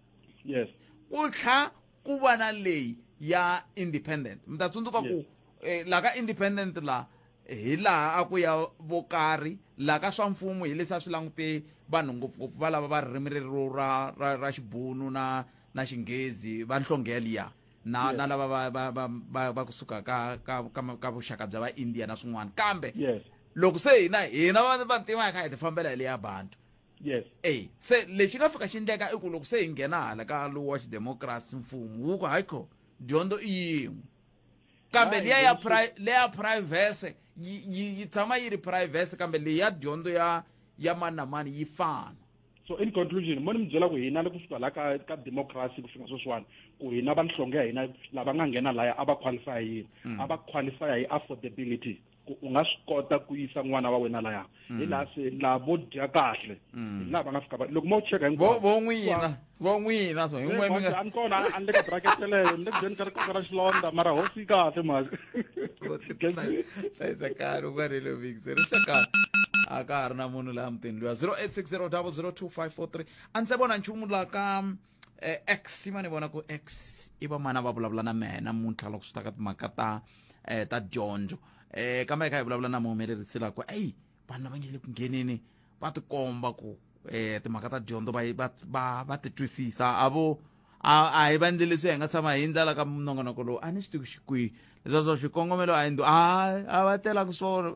Yes. Ku tlha ku va na leyi ya independent. Mi ta tsundzuka ku, Yes. la ka independent la hi laha a ku ya vo karhi, la ka swa mfumo hi leswi a swi langute vanhu ngopfungopfu va lava va ririmi rero ra xibunu na xinghezi va nhlonge liya. Na, Yes. na lava va kusuka ka vuxaka bya va India na swin'wana. Kambe Yes. Loko se hina hina vantima hi kha hi ti fambela hi leya bantu. Yes. Ey, se lexi nga fika xi endleka i ku loko se hi nghena hala ka lowu wa xidemokirasi mfumo wu ku hayi kho dyondzo i yin'we. Kambe liya ya leya privacy yi tshama yi ri privacy, kambe leyi ya dyondzo ya mani na mani yi fana. So in conclusion, mo ni mi byela ku hina loko fika la ka democracy ku fika sweswiwani, ku hina vanhlonge ya hina lava nga nghena laya a va qualify yini? A va qualify hi affordability, ku u nga swi kota ku yisa n'wana wa wena laya. Hi laha se laha vo dya kahle, hi laha va nga fika loko mo cheka hinkwavo. Vo n'wina so hinkwenu mi nga a ni kona, a ni le ka bracket yeleyo, ni le ku dyeni ka rikoka ra xilondza, mara hosi yi kahle mhaka. Hlayisekani u nga ri mixer hlekani a ka ha ri na munhu laha mutini luya. 0860002543. A ndzi se vona nchumu laha ka X. Yi va ni vona ku X i va mana va vulavula na mehe namuntlha loko swi ta ka timhaka ta dyondzo. Kambe hi kha hi vulavula na muhumelerisi la ku eyi vanhu lava nge le ku ngheneni va tikomba ku timhaka ta dyondzo va ti twisisa. A vo a hi va endli leswi hi nga tshama hi ndlela ka nongonoko lowu, a ni swi tivi xikwihi leswaku xikongomelo a endli a va telaka swona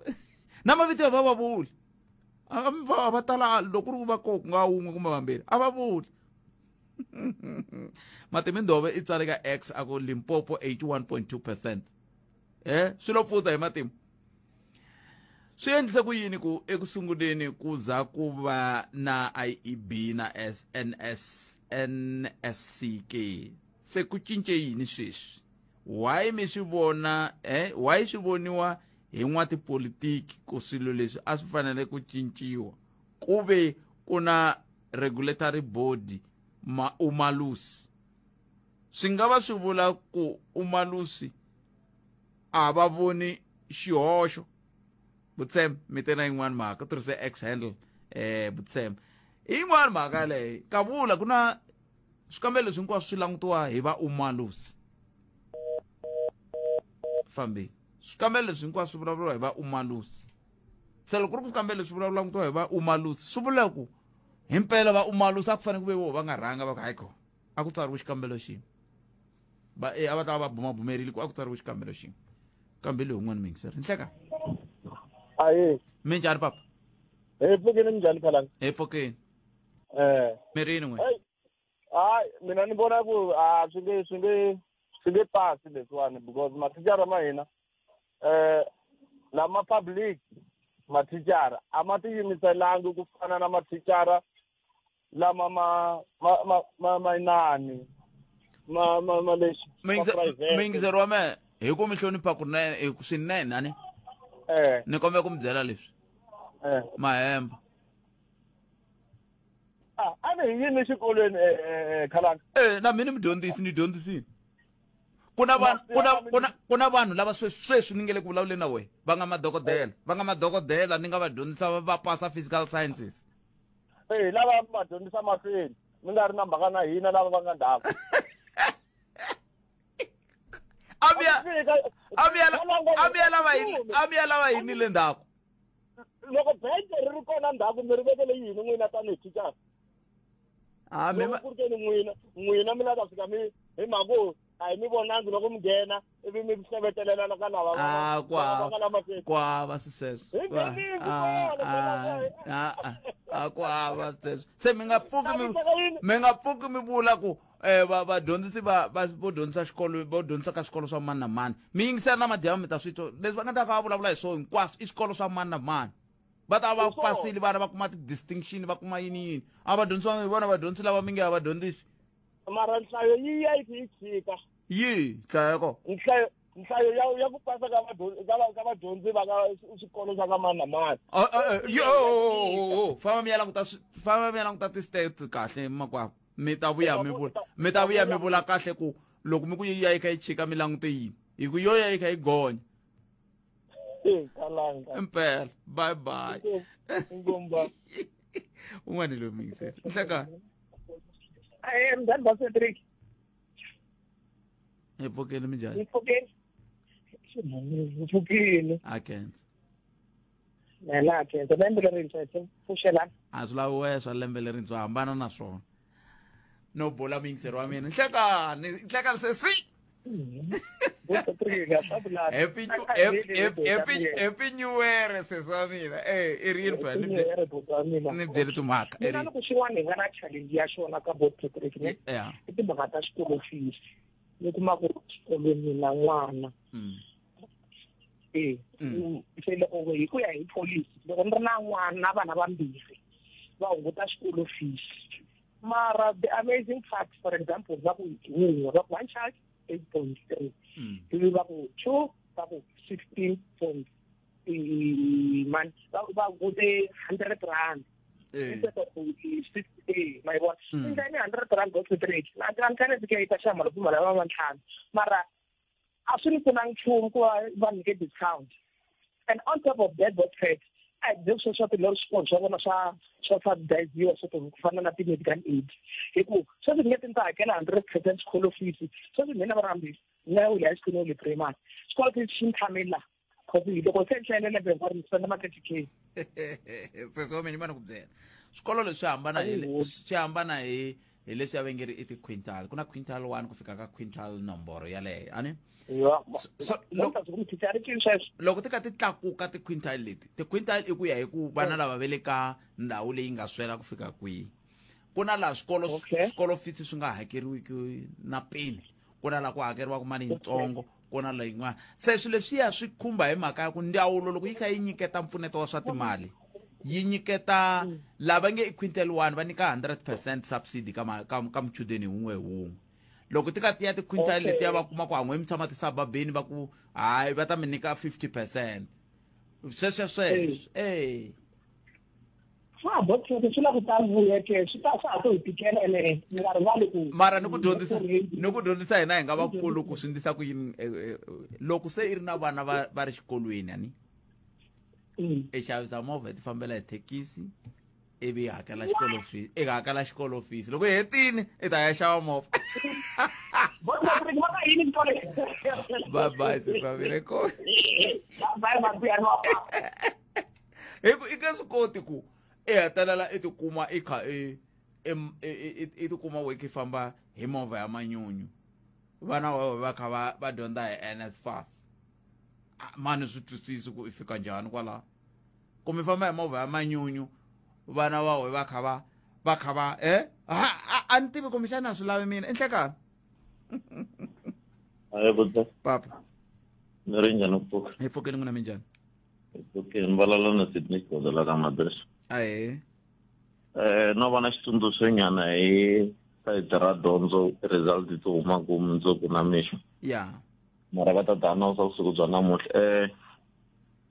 na mavito ya va va vuli. A va tala loko ku ri ku va ko ku nga wun'we kumbe vambirhi a va vuli. Matimi Ndove i tsale ka X a ku Limpopo 81.2%. Swi lo pfuta hi matimu. Swi endlise ku yini ku eku sunguleni ku za ku va na IEB na SNS NSC ke? Se ku cince yini sweswi? Why mi swi vona why swi voniwa hi n'watipolitiki ku swilo leswi a swi fanele ku cinciwa, ku ve ku na regulatory body ma umalusi? Swi nga va swi vula ku umalusi a va voni xihoxo. Butshembe mi te na yin'wani mhaka, u tirhise X handle. Butshembe i yin'wani mhaka leyi kavula ku na swikambelo leswi hinkwaswo swi langutiwa hi va umalusi fambeni. Swikambelo leswi hinkwaswo swi vulavuriwa hi va umalusi. Se loko ku ri ku swikambelo leswi vulavuriwa hi va umalusi, swi vula ku himpela va umalusi a ku fanele ku ve vo va nga rhanga va ku hayi kho a ku tsariwe xikambelo xin'we. Va a va ta va bumabumerile ku a ku tsariwe xikambelo xin'we. Kambe loyi un'wana muyingiseri nhleka. Aye. Minjhani papa? Hi pfukini, minjhani khalanga? Hi pfukini. Mirini n'we? Hayi, mina ni vona ku a swi nge pasi leswiwani, because mathicara ma hina lama public mathicara a ma tiyimiselangi ku fana na mathicara lama ma inani ma lexi Muyingiseri wa mehe, hi ku mi hlonipha kunene hi ku swinene ani ni kombela ku mi byela leswi mahemba. A ni hi yini exikolweni, khalanga? Na mina mudyondzisi ni dyondzisini. Ku na vanhu ku na vanhu lava sweswi ni nge le ku vulavuleni na wena va nga madokodela ni nga va dyondzisa va pasa physical sciences. Lava va dyondzisa mahlweni mi nga ri na mhaka na hina lava va nga ndzhaku. A mi ya lava yini le ndzhaku? Loko bence ri ri kona ndzhaku, mi ri vekele yini n'wina tanihi thicara? A mi Loko ku ri keni n'wina mi lava ta fika mi hi mhaka a hi mi vonangi loko mi nghena, ivi mi hlevetelela ka lava a va nga la mahlweni. Ku hava swi sweswo. Hi nghenile kona. A ku hava sweswo. Se mi nga pfuki mi vula ku vadyondzisi va vo dyondzisa xikolo, vo dyondzisa ka swikolo swa mani na mani. Mi yingisela na madyambu, mi ta swi twa leswi va nga ta ka va vulavula hi swona hinkwaswo i swikolo swa mani na mani. Va ta va pasile vana, va kuma ti-distinction, va kuma yini yini. A va dyondzisiwanga hi vona vadyondzisi lava mi nge a va dyondzisi. Mara nhlayo yi ya yi yi chika. Yi nhlayo ya kona? Nhlayo ya ku pasa ka vadyondzi va ka swikolo swa ka mani na mani. Yo, famba mi ya languta ti-stats kahle makwavo, mi ta vuya mi vula kahle ku loko mi ku yi ya yi kha yi chika, mi langute yini, hi ku yo ya yi kha yi gonya. Kalanga. Impela, bye bye. Inkomba. Un'wana loyi muyingiseri, nhlekani. Mzali ba Cedric. Hi pfukile, minjhani? Hi pfukile. Hi pfukile. A khensa. La khensa. Lembe lerintshwa hi pfuxelana. A swi lavi wehe swa lembe lerintshwa, hambana na swona no bula muyingiseri wa mina. Nhlekani, nhlekani sesi. Happy new happy new year sesi wa mina. Eh, i ri yini phela ni ni byele timhaka. Mina loko xin'wana hi nga na challenge ya xona ka bot Patrick ne. I timhaka ta xikolo fees. Ni kuma ku xikolweni na n'wana. Eh, se loko hi ku ya hi policy loko ni ri na n'wana na vana vambirhi va hunguta xikolo fees. Mara the amazing fact for example va ku wun'we va ku one child 8.3 ivi va ku 2 va ku 16 point man va hungute 100 rand instead of 60 ma yi vona indlela ni 100 rand go to 3 na ni fanele fike yi ta xava mali kumbe lava va ntlhanu mara a swi ni pfunanga nchumu ku va va nyike discount. And on top of that bot a hi byeli sweswo swa ti-lori swikolo swa vona swa swa subsidiziwa swo ku fana na ti-medical aid hi ku sweswi ni nge ti ni ta hakela 100% xikolo fees sweswi mina va rambisi na u high school le primary xikolo fees xi ni tshameli laha cause loko se ni hlayele lembe hinkwaro ni spenda ma 30K. Sesi wa mina ni ku byela swikolo leswi hambana hi swi hambana hi hi leswi a va nge ri i ti-quintal ku na quintal 1 ku fika ka quintal nomboro yaleyo a ni loko ti ka ti tlakuka ti-quintal leti ti-quintal i ku ya hi ku vana lava ve le ka ndhawu leyi nga swela ku fika kwihi ku na laha swikolo swikolo fees swi nga hakeriwiki na peni ku na laha ku hakeriwaka mali yitsongo ku na leyi yin'wana se swilo leswiya swi khumba hi mhaka ya ku ndzawulo loko yi kha yi nyiketa mpfuneto wa swa timali yi nyiketa lava nge i quintal 1 va nyika 100% subsidy ka ka, ka muchudeni hi wun'we hi wun'we loko ti ka tiya ti-quintal letiya va kuma ku han'we mi tshama tisababeni va ku hayi va ta mi nyika 50% sweswo sweswo e swa botete swi la ku ta vuya ke swi ta swa ha to hi tikela ene ni nga rivali ku mara ni ku dyondzisa ni ku dyondzisa hina hi nga vakulu ku swi ndlisa ku yini loko se i ri na vana va va ri xikolweni ani i xavisa movha i ti fambela hi thekisi ivi i hakela xikolo fees i hakela xikolo fees loko i hetini i ta ya xava movha. Bye bye sesavile ko hi ku i nge swi koti ku i hetelela i tikuma i kha i i tikuma weke i famba hi movha ya manyunyu vana va va kha va va dyondza hi NSFAS mani swi twisisi ku i fika njhani kwalaho kumbe famba hi movha ya manyunyu vana va we va kha va va kha va eh a ni tivi kumbexana swi lavi mina i nhlekani. Papa ni ri njhani ku pfuka hi pfukeni n'wina minjhani? Hi pfukeni vulavula na Sydney Xibodela ka Madrisa. Ahee. No va na xitsundzuxo nyana hi sayiti ra dyondzo result ti humaka mundzuku na mixo. Ya. Mara va ta ti announce vusiku bya namuntlha.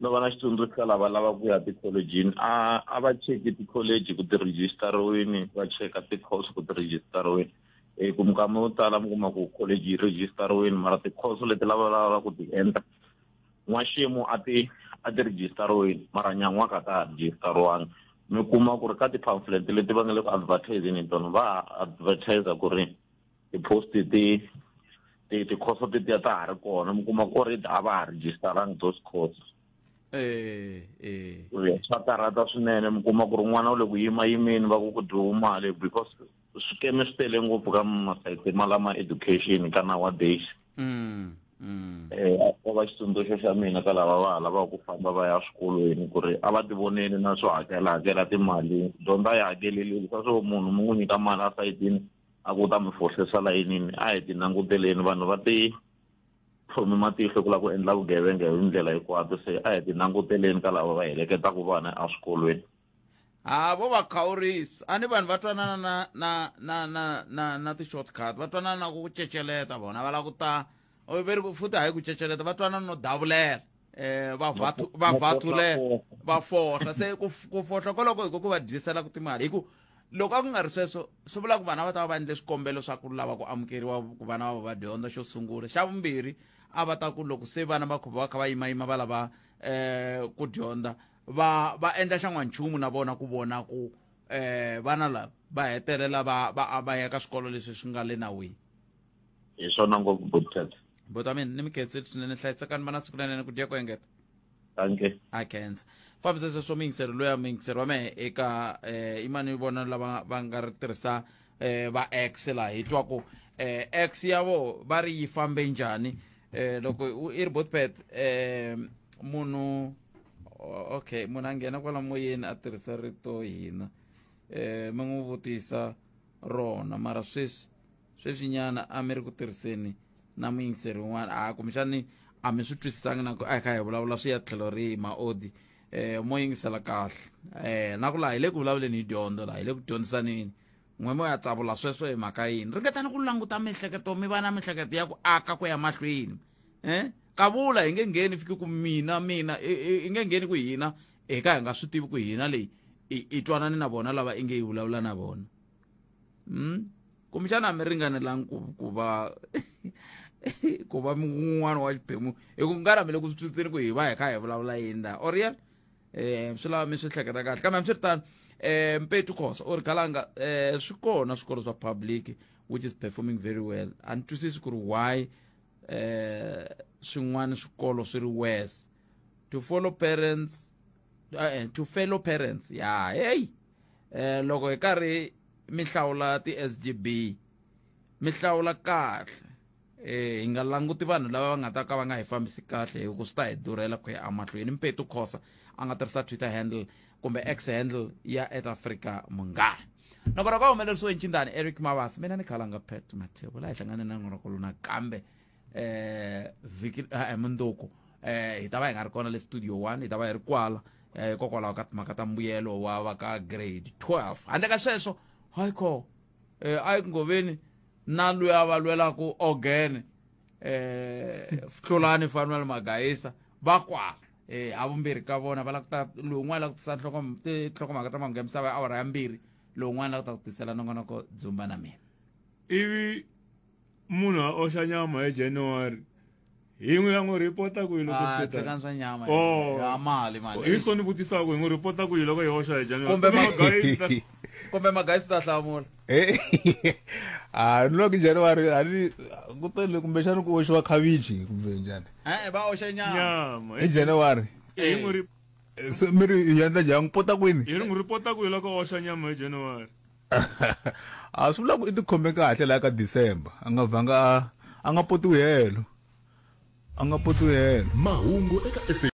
No va na xitsundzuxo ka lava lava ku ya tikholejini a a va cheki tikholeji ku ti rejistariwini va cheka ti-course ku ti rejistariwini hi ku minkama yo tala mi kuma ku college yi rejistariwini mara ti-course leti lava lava ku ti endla n'waxemu a ti a ti rejistariwini mara nyan'waka ta ha rejistariwanga mi kuma ku ri ka ti-pamphlet leti va nga le ku advertising hi tona va advertise ku ri ti-post ti ti ti-course tetiya ta ha ri kona mi kuma ku ri a va ha rejistarangi those course. Eh eh swa karhata swinene mi kuma ku ri n'wana u le ku yima yimeni va ku ku dyiwe mali because swikeme swi tele ngopfu ka masayiti ma lama education ka nowadays. Ko va xitsundzuxo xa mina ka lava va ha lavaka ku famba va ya swikolweni ku ri a va ti voneli na swo hakela hakela timali dyondza yi hakeleliwi swa swo munhu mi n'wi nyika mali a sayitini a ku ta mi fohlisa layinini a hi ti languteleni vanhu va ti tlhomi matihlo ku lava ku endla vugevenga hi ndlela hinkwato se a hi ti languteleni ka lava va heleketaka vana eswikolweni. Ha vo va khawurisa a ni vanhu va twanana na na na na na na ti-shortcut va twanana na ku ceceleta vona va lava ku ta veri futhi hayi ku ceceleta va twanana no davulela va vathu va vathulela va fohla se ku ku fohla koloko hi ku ku va dyisela ku timali hi ku loko a ku nga ri sweswo swi vula ku vana va ta va va endle swikombelo swa ku lava ku amukeriwa ku vana va va dyondza xo sungula xa vumbirhi a va ta ku loko se vana va va kha va yimayima va lava ku dyondza va va endla xan'wanchumu na vona ku vona ku vana lava va hetelela va va va ya ka swikolo leswi swi nga le nawini. Hi swona ngopfu Botcat. Bota mina ni mi khensile swinene hlayisekani va na siku lerinene ku dya ku engeta. Danke. A khensa. Fambisa sweswo muyingiseri loya muyingiseri wa mehe eka i mani vona lava va nga ri tirhisa va X laha hi twa ku X ya vo va ri yi fambe njhani. Loko i ri botpet munhu, okay, munhu a nghena kwala moyeni a tirhisa rito hina, mi n'wi vutisa rona, mara sweswinyana a mi ri ku tirhiseni na muyingiseri wun'wana, a kumbexani a mi swi twisisangi na ku a hi kha hi vulavula swi ya tlhelo rihi. Maodi mo yingisela kahle, na ku laha hi le ku vulavuleni hi dyondzo, laha hi le ku dyondzisaneni, n'we mo ya tsavula sweswo hi mhaka yini? Ringetani ku languta miehleketo, mi va na miehleketo ya ku aka ku ya mahlweni. Kavula hi nge ngheni fiki ku mina i nge ngheni ku hina hi ka hi nga swi tivi ku hina leyi i twanani na vona lava i nge yi vulavula na vona. Kumbexana a mi ringanelangi ku va ku va mun'wana wa xiphemu, hi ku nga rhamele ku swi twisiseni ku hi va hi kha hi vulavula yini la oriel. Swi lava mi swi hleketa kahle. Kambe hambiswiritano, Mpetu Khosa u ri kalanga, swi kona swikolo swa public which is performing very well. A ni twisisi ku ri why swin'wana swikolo swi ri worse. To follow parents, to fellow parents ya hey, loko hi karhi mi hlawula ti-SGB, mi hlawula kahle, hi nga languti vanhu lava va nga ta ka va nga hi fambisi kahle, hi ku swi ta hi durhela ku ya emahlweni. Mpetu Khosa a nga tirhisa Twitter handle kumbe X handle ya @Africa Munghana. Nakona ka humelerisiwe ncindani Eric Mabasa, mina ni khalanga Pat Mathebo, laha hi hlangane na ngonoko nakambe vhiki mundzuku. Hi ta va hi nga ri kona le studio 1, hi ta va hi ri kwala hikokwalaho ka timhaka ta mbuyelo wa va ka grade 12. Handle ka sweswo, hayi ko, a yi ngoveni na loyi a va lwelaku organ, Hlulani Fanuel Magayisa, va kwala ha vumbirhi ka vona va lava ku ta, loyi un'wana la ku tisa tinhlokomhaka ta mahungu ya misava ya awara ya 2, loyi un'wana la ku ta ku tisela nongonoko Dzumba na mina. Ivi munhu a oxa nyama hi January, hi n'wi ya n'wi ripota ku yi loko swi ta. Tshikani swa nyama. Oh. Ya mali, mali. Hi swo ni vutisaka ku hi n'wi ripota ku yi loko hi oxa hi January. Kumbe Magayisi ta Kumbe Magayisi ta hlamula. A ni loko January a ni ku tele kumbexana ku oxiwa khavichi kumbe njhani? Va oxa nyama. Nyama. Hi January. Hi n'wi ri So, mi ri hi endla njhani? N'wi pota kwini? Hi ri n'wi ripota ku yi loko oxa nyama hi January. A swi vula ku i tikhome kahle laha ka December, a nga vhanga a nga potiwi helo, a nga potiwi helo. Mahungu eka